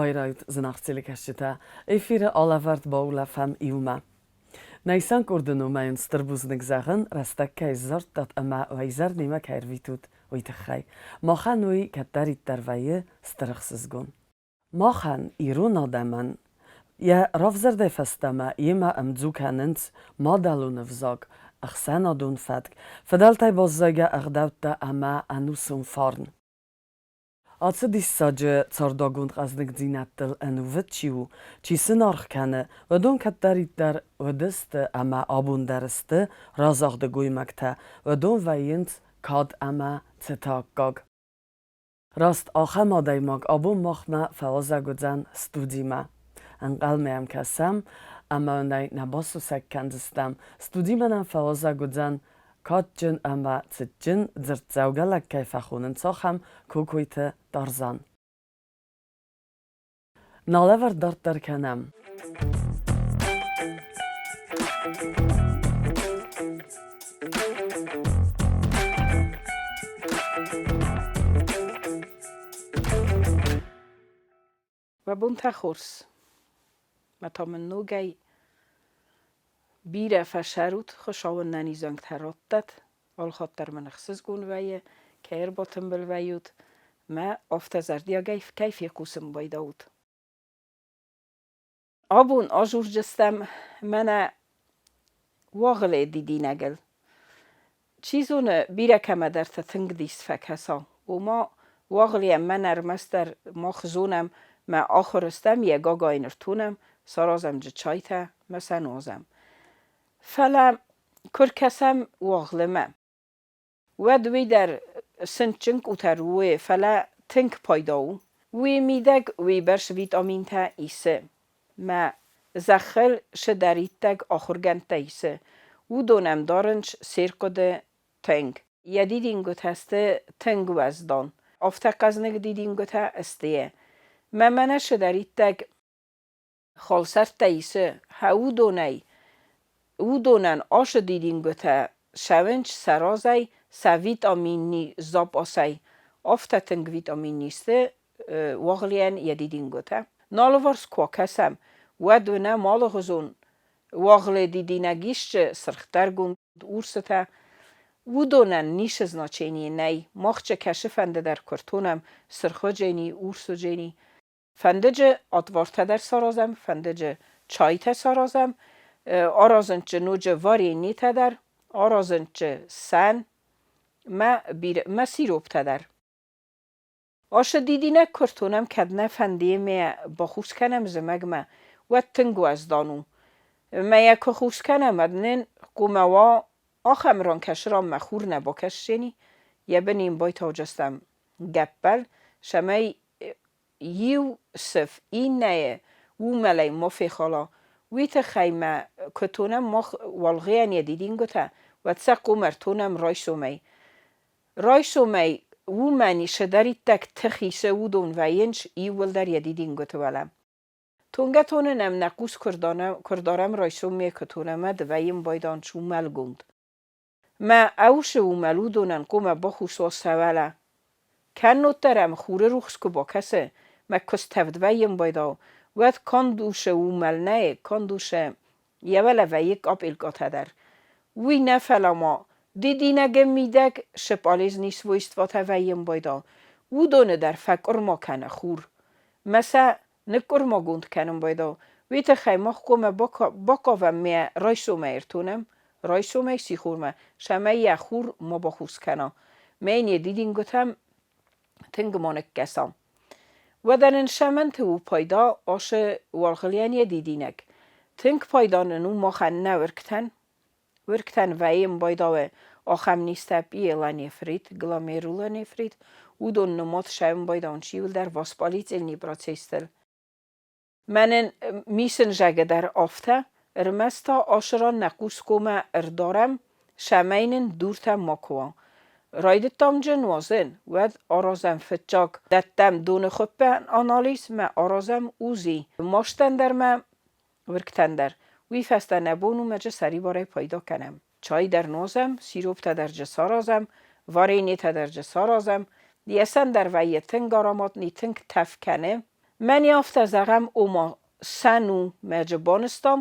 Байрайут, зынаргъ телекӕсджытӕ! Эфиры алӕвӕрд баулӕфӕм иумӕ. Нӕ исӕн къорды номӕй уын стыр бузныг зӕгъын, рӕстӕг кӕй сдзырдтат ӕмӕ уӕ изӕр немӕ кӕй ӕрвитут, уый тыххӕй. Махӕн уый кӕддӕриддӕр вӕййы стыр ӕхсызгон. Махӕн, ирон адӕмӕн, йӕ равзӕрдӕй фӕстӕмӕ йемӕ ӕмдзу кӕнынц мадӕлон ӕвзаг, ӕхсӕнадон фӕтк, фыдӕлтӕй баззайгӕ ӕгъдӕуттӕ ӕмӕ ӕнусон фарн. Ацы диссаджы цардагонд хъӕздыгдзинӕдтыл ӕнувыд чи у, чи сын аргъ кӕны, уыдон кӕддӕриддӕр уыдысты ӕмӕ абон дӕр сты разагъды гоймӕгтӕ, уыдон вӕййынц кад ӕмӕ цыты аккаг. Раст ахӕм адӕймаг абон махмӕ фӕуазӕг уыдзӕн студимӕ. Ӕнхъӕлмӕ йӕм кӕсӕм ӕмӕ уын ӕй нӕ басусӕг кӕндзыстӕм. Студимӕ нӕм фӕуазӕг уыдзӕн кадджын ӕмӕ цытджын дзырддзӕугӕ лӕг кӕй фӕхонынц, ахӕм Кокойты Тарзан. Нӕ лӕвӕрд дарддӕр кӕнӕм. Уӕ бонтӕ хорз! Мӕ та мын ногӕй бирӕ фӕсӕрут, Хуыцауы ӕнӕнизӕнгтӕ раттӕд, алхатт дӕр мын ӕхсызгон вӕййы, кӕй ӕрбатымбыл вӕййут, мӕ афтӕ зӕрдиагӕй кӕй фехъусын байдауд. Абон азурджыстӕм мӕнӕ уагъыле дидинӕгыл. Чи зоны, бирӕ кӕмӕдӕрты тынг дис фӕкӕса, ома уагъылейӕн мӕн ӕрмӕстдӕр мах зонӕм, мӕ ахуыр стӕм, йӕ гагайы ныртонӕм, саразӕм джы чайтӕ мӕ сӕ нуазӕм. Фӕлӕ куы ркӕсӕм уагъылымӕ, уӕд уый дӕр сынчын къутӕр у, фӕлӕ тынг пайда у. Уый мидӕг уыйбӕрц витаминтӕ исы, мӕ зӕххыл цыдӕриддӕр ахуыргӕндтӕ исы, уыдон ӕм дарынц се рхъуыды тынг. Йӕ дидингуытӕ сты тынг уӕздан, афтӕ хъӕзныг дидингуытӕ сты. Мӕ мӕнӕ цыдӕриддӕр халсӕрттӕ исы, уыдонӕй уыдонӕн ацы дидингуытӕ цӕуынц сӕ разӕй сӕ витаминни запасӕй. Афтӕ тынг витаминни сты уагъылыйӕн йӕ дидингуытӕ. Налыварс куы акӕсӕм, уӕд уынӕм алыгъуызон уагъылы дидинӕг исчы сырхдӕргонд урсытӕ. Уыдонӕн ницы значение нӕй. Мах чы кӕсыфӕнды дӕр куы ртонӕм сырхуыджени, урсуджени, Фӕндыджы отвортӕ дӕр саразӕм, фӕндыджы чайтӕ саразӕм, аразынчы ноджы вареньетӕ дӕр, аразынчы сӕн мӕ, мӕ сироптӕ дӕр. Ашы дидинӕг куы ртонӕм, кӕд нӕ фӕнды ме бахус кӕнӕм зымӕгмӕ, уӕд тынг уӕздан у. Мӕ йӕ куы хус кӕнӕм, уӕд нын хъуамӕ уа ахӕм ран, кӕсы ранмӕ хур нӕ бакӕсдзӕни, йӕ бын йын байтауджыстӕм гӕппӕл, цӕмӕй иу сыф иннӕйы уымӕлӕй ма фехала, уый тыххӕй мӕ куы тонӕм мах уалгъийӕн йӕ дидингуытӕ, уӕд сӕ хъом ӕртонӕм райсомӕй. Райсомӕй уымӕн цыдӕриддӕр тых исы, уыдон вӕййынц иууылдӕр йӕ дидингуыты уӕлӕ. Тонгӕ-тонын ӕм нӕ хъус куы рдарӕм райсоммӕ куы тонӕм, уӕд вӕййын байданч уымӕлгонд. Мӕ ӕусы уымӕл уыдонӕн хъуамӕ бахус уа сӕ уӕлӕ. Кӕннод дӕр ӕм хуры рухс куы бакӕсы, мӕ куы стӕвд вӕййын байдау, уӕд канд усы уымӕл нӕй, канд усы йӕ уӕлӕ вӕййы къапъилкъатӕ дӕр. Уый нӕ, фӕлӕ ма дидинӕгы мидӕг цы полезный свойствотӕ вӕййын байдау, уыдоны дӕр фӕкъуырма кӕны хур. Мӕ сӕ ныкъкъуырмагонд кӕнын байдау, уый тыххӕй мах хъуамӕ бахъавӕм мӕ райсомӕй ӕртонӕм, райсомӕй сихормӕ, цӕмӕй йӕ хур ма бахус кӕна, мӕ йын йӕ дидингуытӕм тынг ма ныккӕса. Уӕдӕ нын цӕмӕнты у пайда ацы уаргъылӕн йӕ дидинӕг? Тынг пайда нын у махӕн нӕ уыргтӕн. Уыргтӕн вӕййы байдауы ахӕм низтӕ пиелонефрит, гломерулонефрит, уыдон нымад сӕм байдауынц иуылдӕр воспалительный процесстыл. Мӕнӕн мисын зӕгъы дӕр афтӕ, ӕрмӕст та ацы ран нӕ хъус коммӕ ӕрдарӕм, цӕмӕй нын дуртӕ макуы уа. Райдыдтам джы нуазын, уӕд аразӕм фыццаг, дӕттӕм доныхуыппӕн анализ мӕ аразӕм УЗИ. Мастӕн дӕр мӕ уыргтӕн дӕр. Уый фӕстӕ нӕ бон у мӕджы сӕрибарӕй пайда кӕнӕм. Чай дӕр нуазӕм, сироптӕ дӕр джы саразӕм, вареньетӕ дӕр джы саразӕм. Йӕ сӕн дӕр вӕййы тынг ароматный, тынг тӕф кӕны. Мӕн афтӕ зӕгъӕм, ома сӕн у мӕ джы банызтам,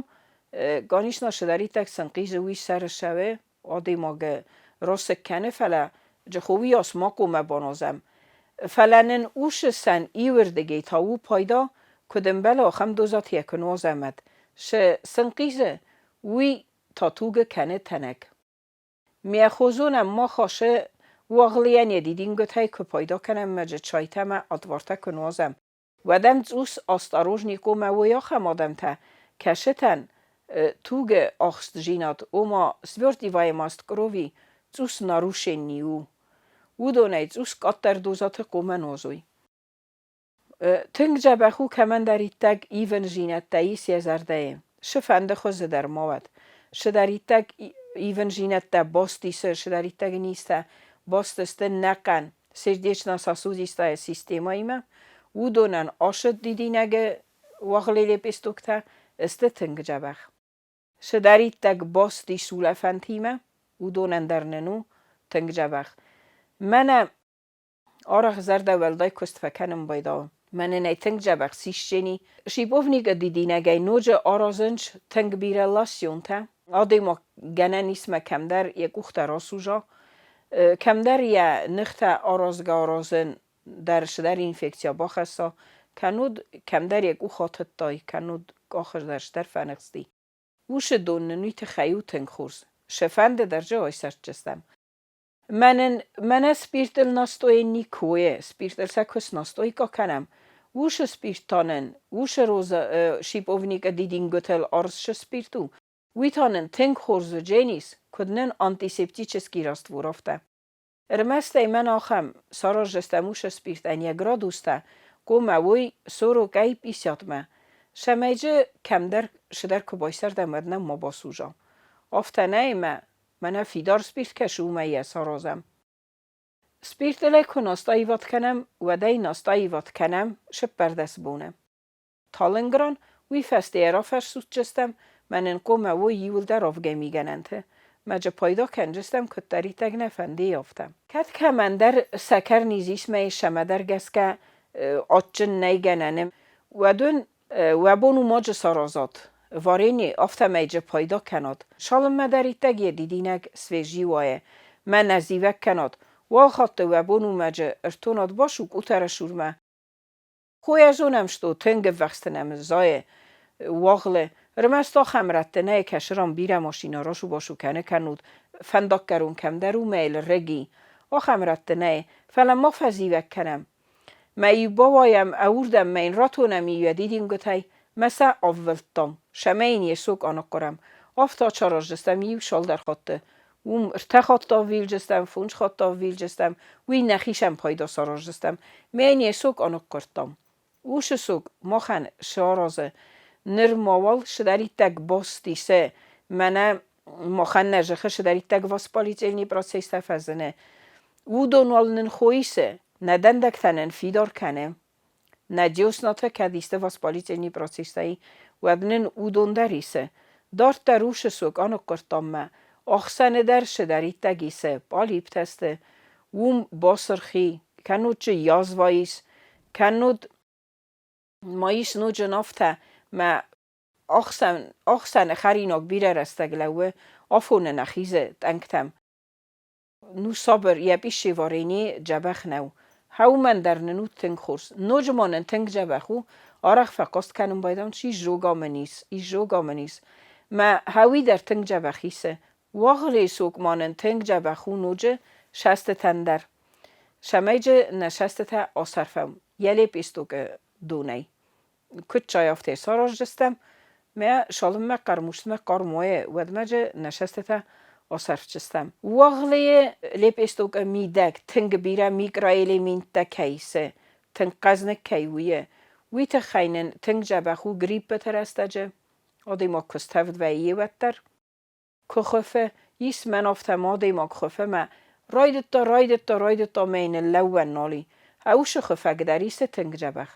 конечно, цыдӕриддӕр сӕнхъизы, уый сӕры сӕуы адӕймагы расыг кӕны, фӕлӕ джиховыйас ма хъуамӕ баназӕм. Фӕлӕ нын усы сӕн иуырдыгӕй та у пайда, куыд ӕмбӕлы, ахӕм дозаты йӕ куы нуазӕм ӕд. Цы сӕнхъизы, уый та тугы кӕны тӕнӕг. Ме хозонӕн мах ашы уагълийӕн йӕ дидингуытӕй куы пайда кӕнӕм ӕмӕ дзы чайтӕ ӕмӕ отвартӕ куы нуазӕм, уӕд ӕм цъус осторожней хъуамӕ уой ахӕм адӕмтӕ, кӕцытӕн тугы ахстдзинад, ома свертываемость крови цъус нарушенный у. Уыдонӕй цъус къаддӕр дозаты хъуамӕ нуазой. Тынг дзӕбӕх у кӕмӕндӕриддӕр ивындзинӕдтӕ ис йӕ зӕрдӕйы, цыфӕнды хуызы дӕр ма уӕд. Цыдӕриддӕр ивындзинӕдтӕ баст исы, цыдӕриддӕр низтӕ баст сты нӕхъӕн сердечно-сосудистая системӕимӕ, уыдонӕн ацы дидинӕгы уагълы лепестоктӕ сты тынг дзӕбӕх. Цыдӕриддӕр баст ис улӕфӕнтимӕ, уыдонӕн дӕр нын у тынг дзӕбӕх. Мӕнӕ Арӕх зӕрдӕ уӕлдай куыст фӕкӕнын байдауы. Мӕнӕн ӕй тынг дзӕбӕх сисджени. Шиповникы дидинӕгӕй ноджы аразынц тынг бирӕ лосьонтӕ. Адӕймаг гӕнӕн ис мӕ кӕмдӕр йӕ къухтӕ расуза, кӕмдӕр йӕ ныхтӕ аразгӕ-аразын дӕр цыдӕр инфекцийӕ бахӕсса, кӕннод кӕмдӕр йӕ къух атыдтай, кӕннод къахы дӕр цыдӕр фӕныхсти. Уыцы дон нын уый тыххӕй у тынг хорз. Цы фӕнды дӕр дзы айсӕрддзыстӕм. Мӕнӕн мӕнӕ спиртыл настоен никуы, спиртыл сӕ куы снастойка кӕнӕм, уыцы спирт та нын, уыцы роза шиповникы дидингуытыл арсы спирт у, уый та нын тынг хорз уыдзӕнис, куыд нын антисептический раствор, афтӕ. Ӕрмӕст ӕй мӕн ахӕм сараздзыстӕм уыцы спиртӕн йӕ градустӕ, хъуамӕ уой сорокӕй пятьдесятмӕ, цӕмӕй дзы кӕмдӕр цыдӕр куы байсӕрдӕм, уӕд нӕм ма басудза. Афтӕ нӕй ӕмӕ мӕнӕ фидар спирт кӕсы, уымӕй йӕ саразӕм. Спиртыл ӕй куы настаивад кӕнӕм, уӕд ӕй настаивад кӕнӕм 14 боны. Талынг ран, уый фӕстӕ йӕ рафӕрсуддзыстӕм, мӕнӕн хъуамӕ уой иуылдӕр авгӕй мигӕнӕнты. Мӕ дзы пайда кӕндзыстӕм, куыддӕриддӕр нӕ фӕнды, афтӕ. Кӕд кӕмӕндӕр сӕкӕрниз ис мӕ цӕмӕдӕр гӕсгӕ адджын нӕй гӕнӕны, уӕд уын Уӕ бон у маджы саразат варенье, афтӕмӕй дзы пайда кӕнат. Цалынмӕ дӕр иттӕг йӕ дидинӕг свежий уайы, мӕ нӕ зивӕг кӕнат. Уал хатты уӕ бон у маджы ӕртонат басу къутӕры сурмӕ. Хойӕ зонӕм, что тынг ӕввӕхсты нӕм зайы уагълы. Ӕрмӕст ахӕм рӕтты нӕй, кӕсыран бирӕ машинӕ расу-басу кӕны кӕннод фӕндаггӕрон кӕмдӕр у мӕ йыл рыги. Ахӕм рӕтты нӕй, фӕлӕ ма фӕзивӕг кӕнӕм. Мӕ-иу бауайӕм ӕурдӕм, мӕ йын ратонӕм йӕ дидингуытӕй, мӕ сӕ аввӕлдтам, сӕмӕ йын йе сок аныхъхъуырӕм. Афтӕ ацараздзыстӕм иу цалдӕр хатты. Уым ӕртӕ хатты аввилдзыстӕм, фондз хатты аввилдзыстӕм, уый нӕхицӕн пайда сараздзыстӕм. Мӕ йын йе сок аныхъхъуырдтам. Уыцы сок махӕн цы аразы? Ныр мауал цыдӕриддӕр баст исы, мӕнӕ махӕн нӕ зӕххы цыдӕриддӕр воспалительный процесстӕ фӕзыны, уыдон уал нын хоисы, нӕ дӕндӕгтӕ нын фидар кӕны. Нӕ дёснатӕ кӕд исты воспалительный процесстӕ и, уӕд нын уыдон дӕр исы. Дарддӕр уыцы сок аныхъхъуырдтам мӕ, ахсӕны дӕр цыдӕриддӕр исы, полиптӕ сты, уым басырхи, кӕннод дзы язва ис, кӕннод ма ис ноджы афтӕ, мӕ ӕхсӕны хӕринаг бирӕ рӕстӕг лӕууы, афоны нӕ хизы тъӕнгтӕм. Ну сабыр, йӕ писчи варенье дзӕбӕх нӕу. Хӕумӕн дӕр нын у тынг хорз. Ноджы ма нын тынг дзӕбӕх у, арӕх фӕхъаст кӕнын байдайынц, изжога мын ис, изжога мын ис. Мӕ хӕуи дӕр тынг дзӕбӕх исы. Уагълийы сок ма нын тынг дзӕбӕх у ноджы сӕстытӕн дӕр. Цӕмӕй дзы нӕ сӕстытӕ асӕрфӕм йӕ лепестокы донӕй. Куыд чай, афтӕ сараздзыстӕм, мӕ цалынмӕ хъӕрмустмӕ хъарм уайы, уӕдмӕ дзы нӕ сӕстытӕ асӕрфдзыстӕм. Уагълийы лепестокы мидӕг тынг бирӕ микроэлементтӕ кӕй ис, тынг хъӕзныг кӕй у, уый тыххӕй нын тынг дзӕбӕх у гриппыты рӕстӕджы, адӕймаг куы стӕвд вӕййы, уӕддӕр. Куы хуыфы, ис мӕн афтӕ ма адӕймаг хуыфы мӕ райдыдта, райдыдта, райдыдта мӕ йын ныллӕууӕн нал и. Ӕусы хуыфӕг дӕр исы тынг дзӕбӕх.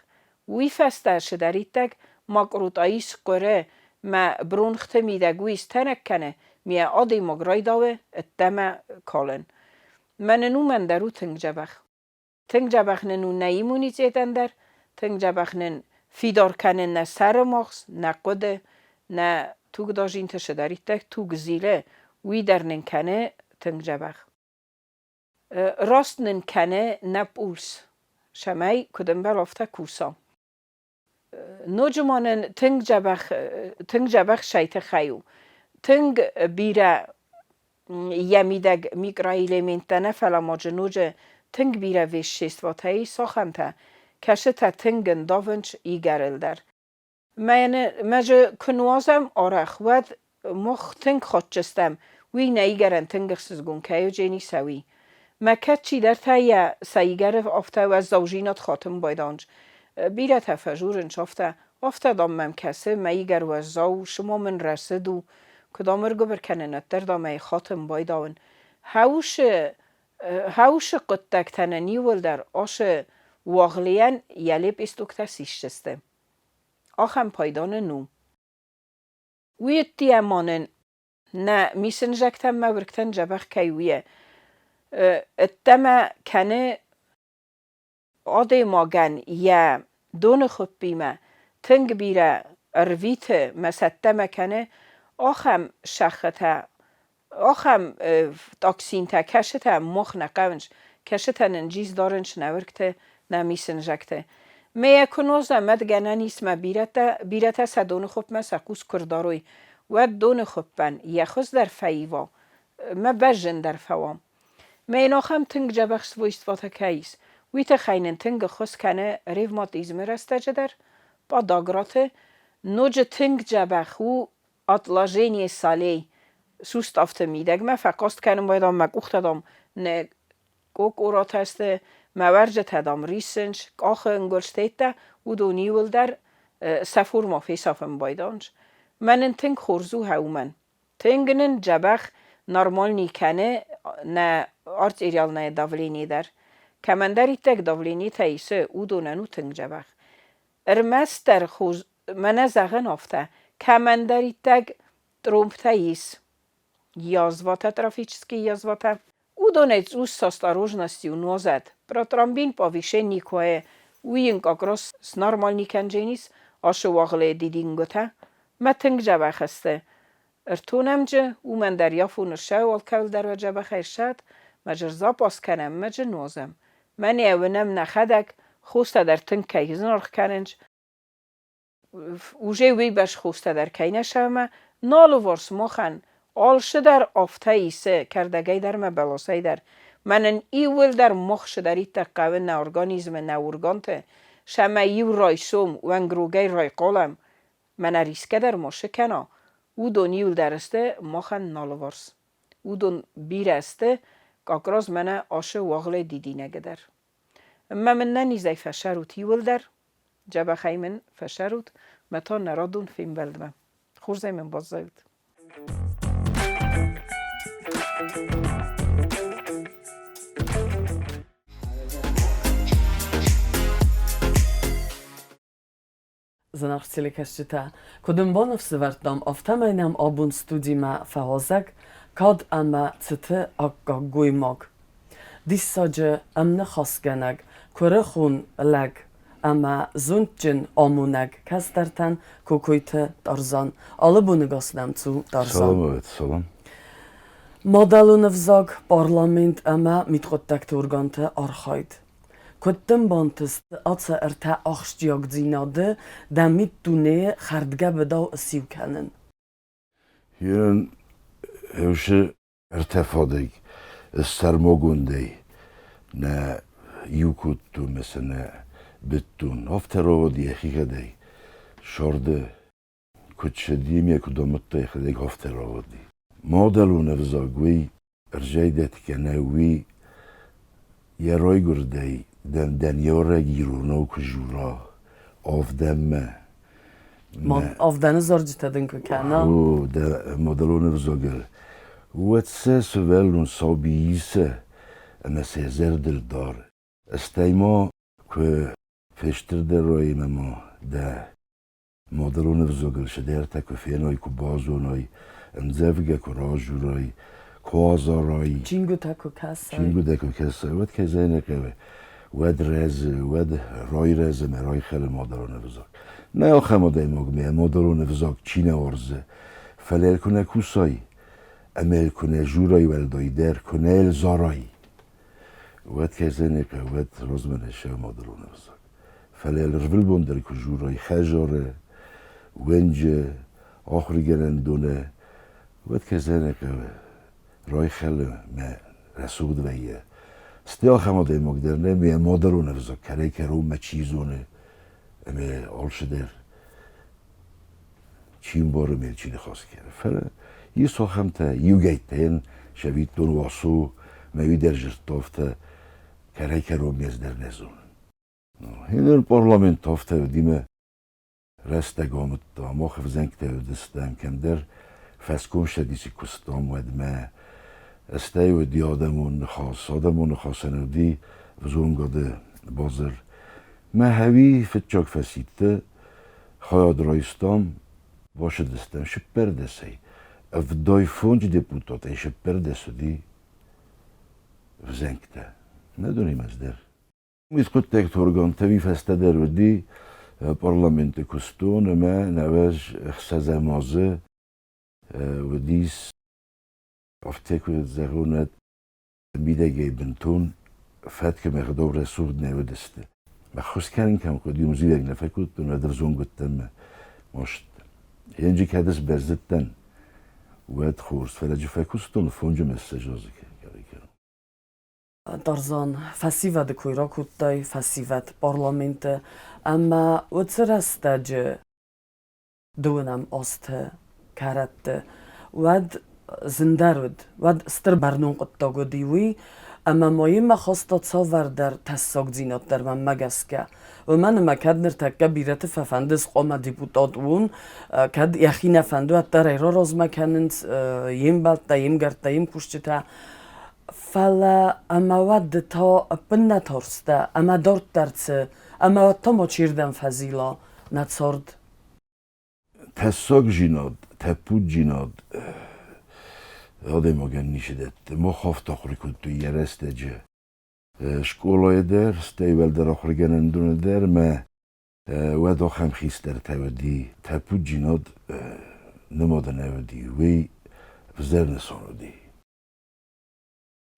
Уый фӕстӕ цыдӕриддӕр макърутъа ис хъуыры мӕ бронхты мидӕг уый стӕнӕг кӕны, мӕ адӕймаг райдауы ӕддӕмӕ калын. Мӕнӕн уымӕн дӕр у тынг дзӕбӕх. Тынг дзӕбӕх нын у нӕ иммунитетӕн дӕр, тынг дзӕбӕх нын Фидар кӕны нӕ сӕрымагъз, нӕ хъуыды, нӕ тугдазинты цыдӕриддӕр туг зилы, уый дӕр нын кӕны тынг дзӕбӕх. Раст нын кӕны нӕ пульс, цӕмӕй куыд ӕмбӕлы, афтӕ куса. Ноджы ма нын тынг дзӕбӕх цӕй тыххӕй у. Тынг бирӕ йӕ мидӕг микроэлементтӕ нӕ, фӕлӕ ма дзы ноджы тынг бирӕ веществотӕ ис, ахӕмтӕ, кӕцытӕ тынг ӕндавынц игӕрыл дӕр. Мӕ дзы куы нуазӕм арӕх, уӕд мах тынг хатджыстӕм, уый нӕ игӕрӕн тынг ӕхсызгон кӕй уыдзӕни, уый. Мӕ кӕд чидӕртӕ йӕ сӕ игӕры афтӕ уӕззаудзинад хатын байдайынц. Бирӕтӕ фӕдзурынц афтӕ, афтӕ, дам, мӕм кӕсы, мӕ игӕр уӕззау у, цыма мын рӕсыд у, куы, дам, ӕргуыбыр кӕнын, уӕддӕр, дам, ӕй хатын байдауын. Хӕусы, хӕусы хъуыддӕгтӕ нын иууылдӕр ацы уагълийӕн йӕ лепестоктӕ сисдзысты. Ахӕм пайда нын у. Уый ӕддейӕ ма нын нӕ мисынзӕгтӕн мӕ уыргтӕн дзӕбӕх кӕй у, ӕддӕмӕ кӕны адӕймагӕн йӕ доныхуыппимӕ тынг бирӕ ӕрвиты мӕ цӕттӕмӕ кӕны ахӕм сӕххытӕ, ахӕм токсинтӕ, кӕцытӕ мах нӕ хъӕуынц, кӕцытӕ нын джиз дарынц нӕ уыргты, нӕ мисынзӕгты. Ме йӕ куы нозӕм, уӕд гӕнӕн ис мӕ бирӕтӕ, бирӕтӕ сӕ доныхуыпмӕ сӕ хъус куы рдарой, уӕд доныхуыппӕн йӕ хуыз дӕр фӕива, мӕ бӕззын дӕр фӕуа. Мӕ йын ахӕм тынг дзӕбӕх свойствотӕ кӕй ис, уый тыххӕй нын тынг ӕххуыс кӕны ревматизмы рӕстӕджы дӕр, подаграты, ноджы тынг дзӕбӕх у отложение солей суставты мидӕгмӕ фӕхъаст кӕнын байдам мӕ къухтӕ, дам, нӕ къокоратӕ сты, мӕ уӕрджытӕ, дам, риссынц, къахы ӕнгуылдзтӕ, уыдон иууылдӕр сӕ форма фесафын байдайынц. Мӕн ын тынг хорз у уымӕн. Тынг нын дзӕбӕх нормальный кӕны нӕ артериальное давление дӕр. Кӕмӕндӕриддӕр давлениетӕ исы, уыдонӕн у тынг дзӕбӕх. Ӕрмӕстдӕр хорз, мӕнӕ зӕгъын афтӕ, кӕмӕндӕриддӕр тромбтӕ ис, язватӕ, трофические язватӕ, уыдонӕй цъус с осторожностью нуазӕд. Протромбин повышение куы уый йын как раз снормальный кӕндженис, ашы уагъле дидингуытӕ. Мӕ тынг дзӕбӕх сты. Ӕртонӕмджы, уымӕн дӕр йафон ссӕуы алкӕуыл дӕр уӕ дзӕбӕхӕй ссад, мӕ дзы запас кӕнӕм, мӕ дзы нуазӕм. Мӕнӕ уынӕм нӕхӕдӕг, хостӕ дӕр тынг кӕй зынаргъ кӕнынц, уже уыйбӕрц хостӕ дӕр кӕй нӕ сӕумӕ, налыварс махӕн алцыдӕр афтӕ исы, кӕрдӕгӕй дӕр мӕ бӕласӕй дӕр. Мӕнӕн иууылдӕр мах цыдӕриддӕр хъӕуы нӕ организмы, нӕ органты, цӕмӕй иу райсом уӕнгрогӕй райхъалӕм, мӕнӕ рисгӕ дӕр ма цы кӕна, уыдон иуылдӕр сты махӕн налыварс. Уыдон бирӕ сты, как раз мӕнӕ ашы уагъле дидинӕгы дӕр. Мӕ мын нӕ низӕй фӕсӕрут иуылдӕр, дзӕбӕхӕй мын фӕсӕрут, мӕ та нӕ радон фембӕлдмӕ. Хорзӕй мын баззайут. Зынаргъ телекӕсджытӕ, куыд ын баныфсӕвӕрдтам, афтӕмӕй нӕм абон студимӕ фӕуазӕг кад ӕмӕ цыты аккаг гоймаг. Диссаджы ӕмныхасгӕнӕг, куырыхон лӕг ӕмӕ зондджын амонӕг кӕстӕртӕн Кокойты Тарзан. Алы боны гас нӕм цу, Тарзан. Салам, салам. Мадӕлон ӕвзаг, парламент ӕмӕ мидхъуыддӕгты органты архайд. Куыд дын бантыст ацы ӕртӕ ахсджиагдзинады дӕ миддунейы хӕрдгӕбыдау ссиу кӕнын? Ирон ӕвсы ӕртӕ фадыг сӕрмагондӕй нӕ иу кодтон ӕмӕ сӕ нӕ быдтон. Афтӕ рауад йӕхигъӕдӕй сӕрды куыд цыди ӕмӕ куыд амыдта, йӕхӕдӕг афтӕ рауади. Мадӕлон ӕвзаг уый ӕрзайдӕт кӕнӕ уый йӕ райгуырдӕй дӕнйарӕг иронау куы жура авдӕнмӕ. Авдӕны зарджытӕ дын куы кӕна. О, дӕ мадӕлон ӕвзагыл. Уӕд сӕ сывӕллон саби исы ӕмӕ сӕ зӕрдыл дары. Стӕй ма куы фестырдӕр уай ӕмӕ ма дӕ мадӕлон ӕвзагыл цыдӕртӕ куы феной, куы базоной, ӕмдзӕвгӕ куы разурай, куы азарай. Чингуытӕ куы кӕсай. Чингуытӕ куы кӕсай, уӕд кӕй зӕгъын хъӕуы. Уӕд рӕзы, уӕд райрӕзы мӕ райхӕлы мадӕлон ӕвзаг. Нӕ ахӕм адӕймаг мӕ мадӕлон ӕвзаг чи нӕ уарзы, фӕлӕ йыл куы нӕ кусай ӕмӕ йыл куы нӕ журай уӕлдайдӕр, куы нӕ йыл зарай, уӕд кӕй зӕгъын уӕд размӕ нӕ сӕ мадӕлон ӕвзаг. Фӕлӕ йыл ӕрвылбон дӕр куы журай хӕдзары, уӕнджы, ахуыргӕнӕндоны, уӕд кӕй зӕгъын хъӕуы, райхӕлы мӕ рӕсугъд вӕййы. Стӕй ахӕм адӕймаг дӕр нӕй, ӕмӕ йӕ мадӕлон ӕвзаг кӕрӕй-кӕронмӕ чи зоны ӕмӕ алцыдӕр чи мбары ӕмӕ чи ныхас кӕны. Фӕлӕ ис ахӕмтӕ, иугӕйттӕ йын цӕвиттон Уасо мӕ уый дӕр зыдта афтӕ, кӕрӕй-кӕронмӕ ӕз дӕр нӕ зонын. Хиныр парламент афтӕ уыди мӕ рӕстӕг амыдта, мах ӕвзӕнгтӕ уыдыстӕм кӕмдӕр фӕскомцӕдисы куыстам, уӕдмӕ. Стӕй уыди адӕмон ныхас, адӕмон ныхасӕн уыди взонгады базыр. Мӕ хӕуи фыццаг фӕсидты хайад райстам, бацыдыстӕм цыппӕрдӕсӕй. 75 депутатӕй 14 уыди взӕнгтӕ. Нӕ дунемӕ дӕр. Мидхъуыддӕгты органтӕ уый фӕстӕдӕр уыди парламенты куыстон ӕмӕ 96 азы уыдис афтӕ куы зӕгъон, уӕд мидӕгӕй бынтон фӕтк ӕмӕ ӕгъдау рӕсугъд нӕ уыдысты. Ӕххуыс кӕнын кӕм хъуыди, уым зилӕг нӕ фӕкодтон, уӕд ӕвзонг уыдтӕн мӕ маст. Енджи кӕд сбӕззыдтӕн, уӕд хорз, фӕлӕ джы фӕкуыстон фонджы мӕссӕджы азы кӕрон. Тарзан, фӕсивӕды кой ракодтай, фӕсивӕд парламенты, ӕмӕ уыцы рӕстӕджы дыууынӕм азты кӕрӕтты уӕд зындӕр уыд, уӕд стыр бӕрнон хъуыддаг уыди уый, ӕмӕ ма йемӕ хаста цавӕрдӕр тӕссагдзинад дӕр мӕнмӕ гӕсгӕ. Уымӕн ӕмӕ кӕд ныртӕккӕ бирӕты фӕфӕнды хъуамӕ депутат уон, кӕд йӕхи нӕ фӕнды, уӕддӕр ӕй раразмӕ кӕнынц йе мбӕлттӕ, йе мгӕрттӕ, йе мкусджытӕ. Фӕлӕ ӕмӕ уӕд ды та ӕппын нӕ тарстӕ ӕмӕ дарддӕр цы, ӕмӕ уӕд та ма чердӕм фӕзила нӕ цард? Тӕссагдзинад, тӕппуддзинад адӕймагӕн ницы дӕтты. Мах афтӕ ахуыр кодтой йӕ рӕстӕджы скъолайы дӕр, стӕй уӕлдӕр ахуыргӕнӕндоны дӕр ӕмӕ уӕд ахӕм хистӕртӕ уыди. Тӕппуддзинад нымады нӕ уыди, уый ӕвзӕр нысан уыди.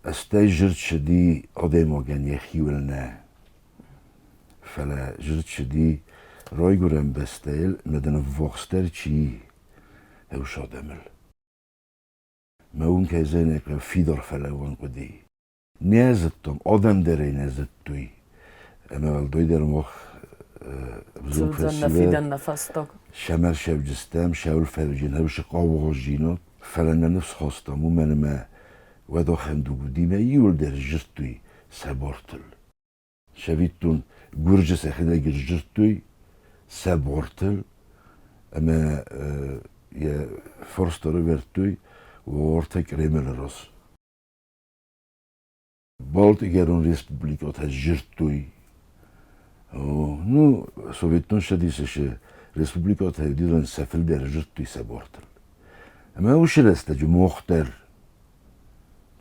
Стӕй зырд цыди адӕймагӕн йӕхиуыл нӕ, фӕлӕ зырд цыди райгуырӕн бӕстӕйыл ӕмӕ дын ӕввахсдӕр чи и, уыцы адӕмыл. Мӕ уым кӕй зӕгъын фидар фӕлӕууын хъуыди. Нӕ зыдтон, адӕм дӕр ӕй нӕ зыдтой. Ӕмӕ уӕлдайдӕр мах ӕвзонг фӕсивӕд сӕмӕр сӕвджыстӕм, сӕуыл фӕвджын, ӕвсы хъаугъа фӕлӕ нӕ ныфс хастам, уымӕн ӕмӕ уӕд ахӕм дуг уыди, мӕ иуылдӕр сдзырдтой сӕ бартыл. Цӕвиттон, гуырджы сӕхӕдӕг сдзырдтой сӕ бартыл ӕмӕ йӕ фарст ӕрӕвӕрдтой уартӕ Кремлы раз. Балтигӕрон республикӕтӕ сдзырдтой. Ну, Советон Цӕдисы цы республикӕтӕ уыди, сӕ фылдӕр сдзырдтой сӕ бартыл. Ӕмӕ уыцы рӕстӕджы мах дӕр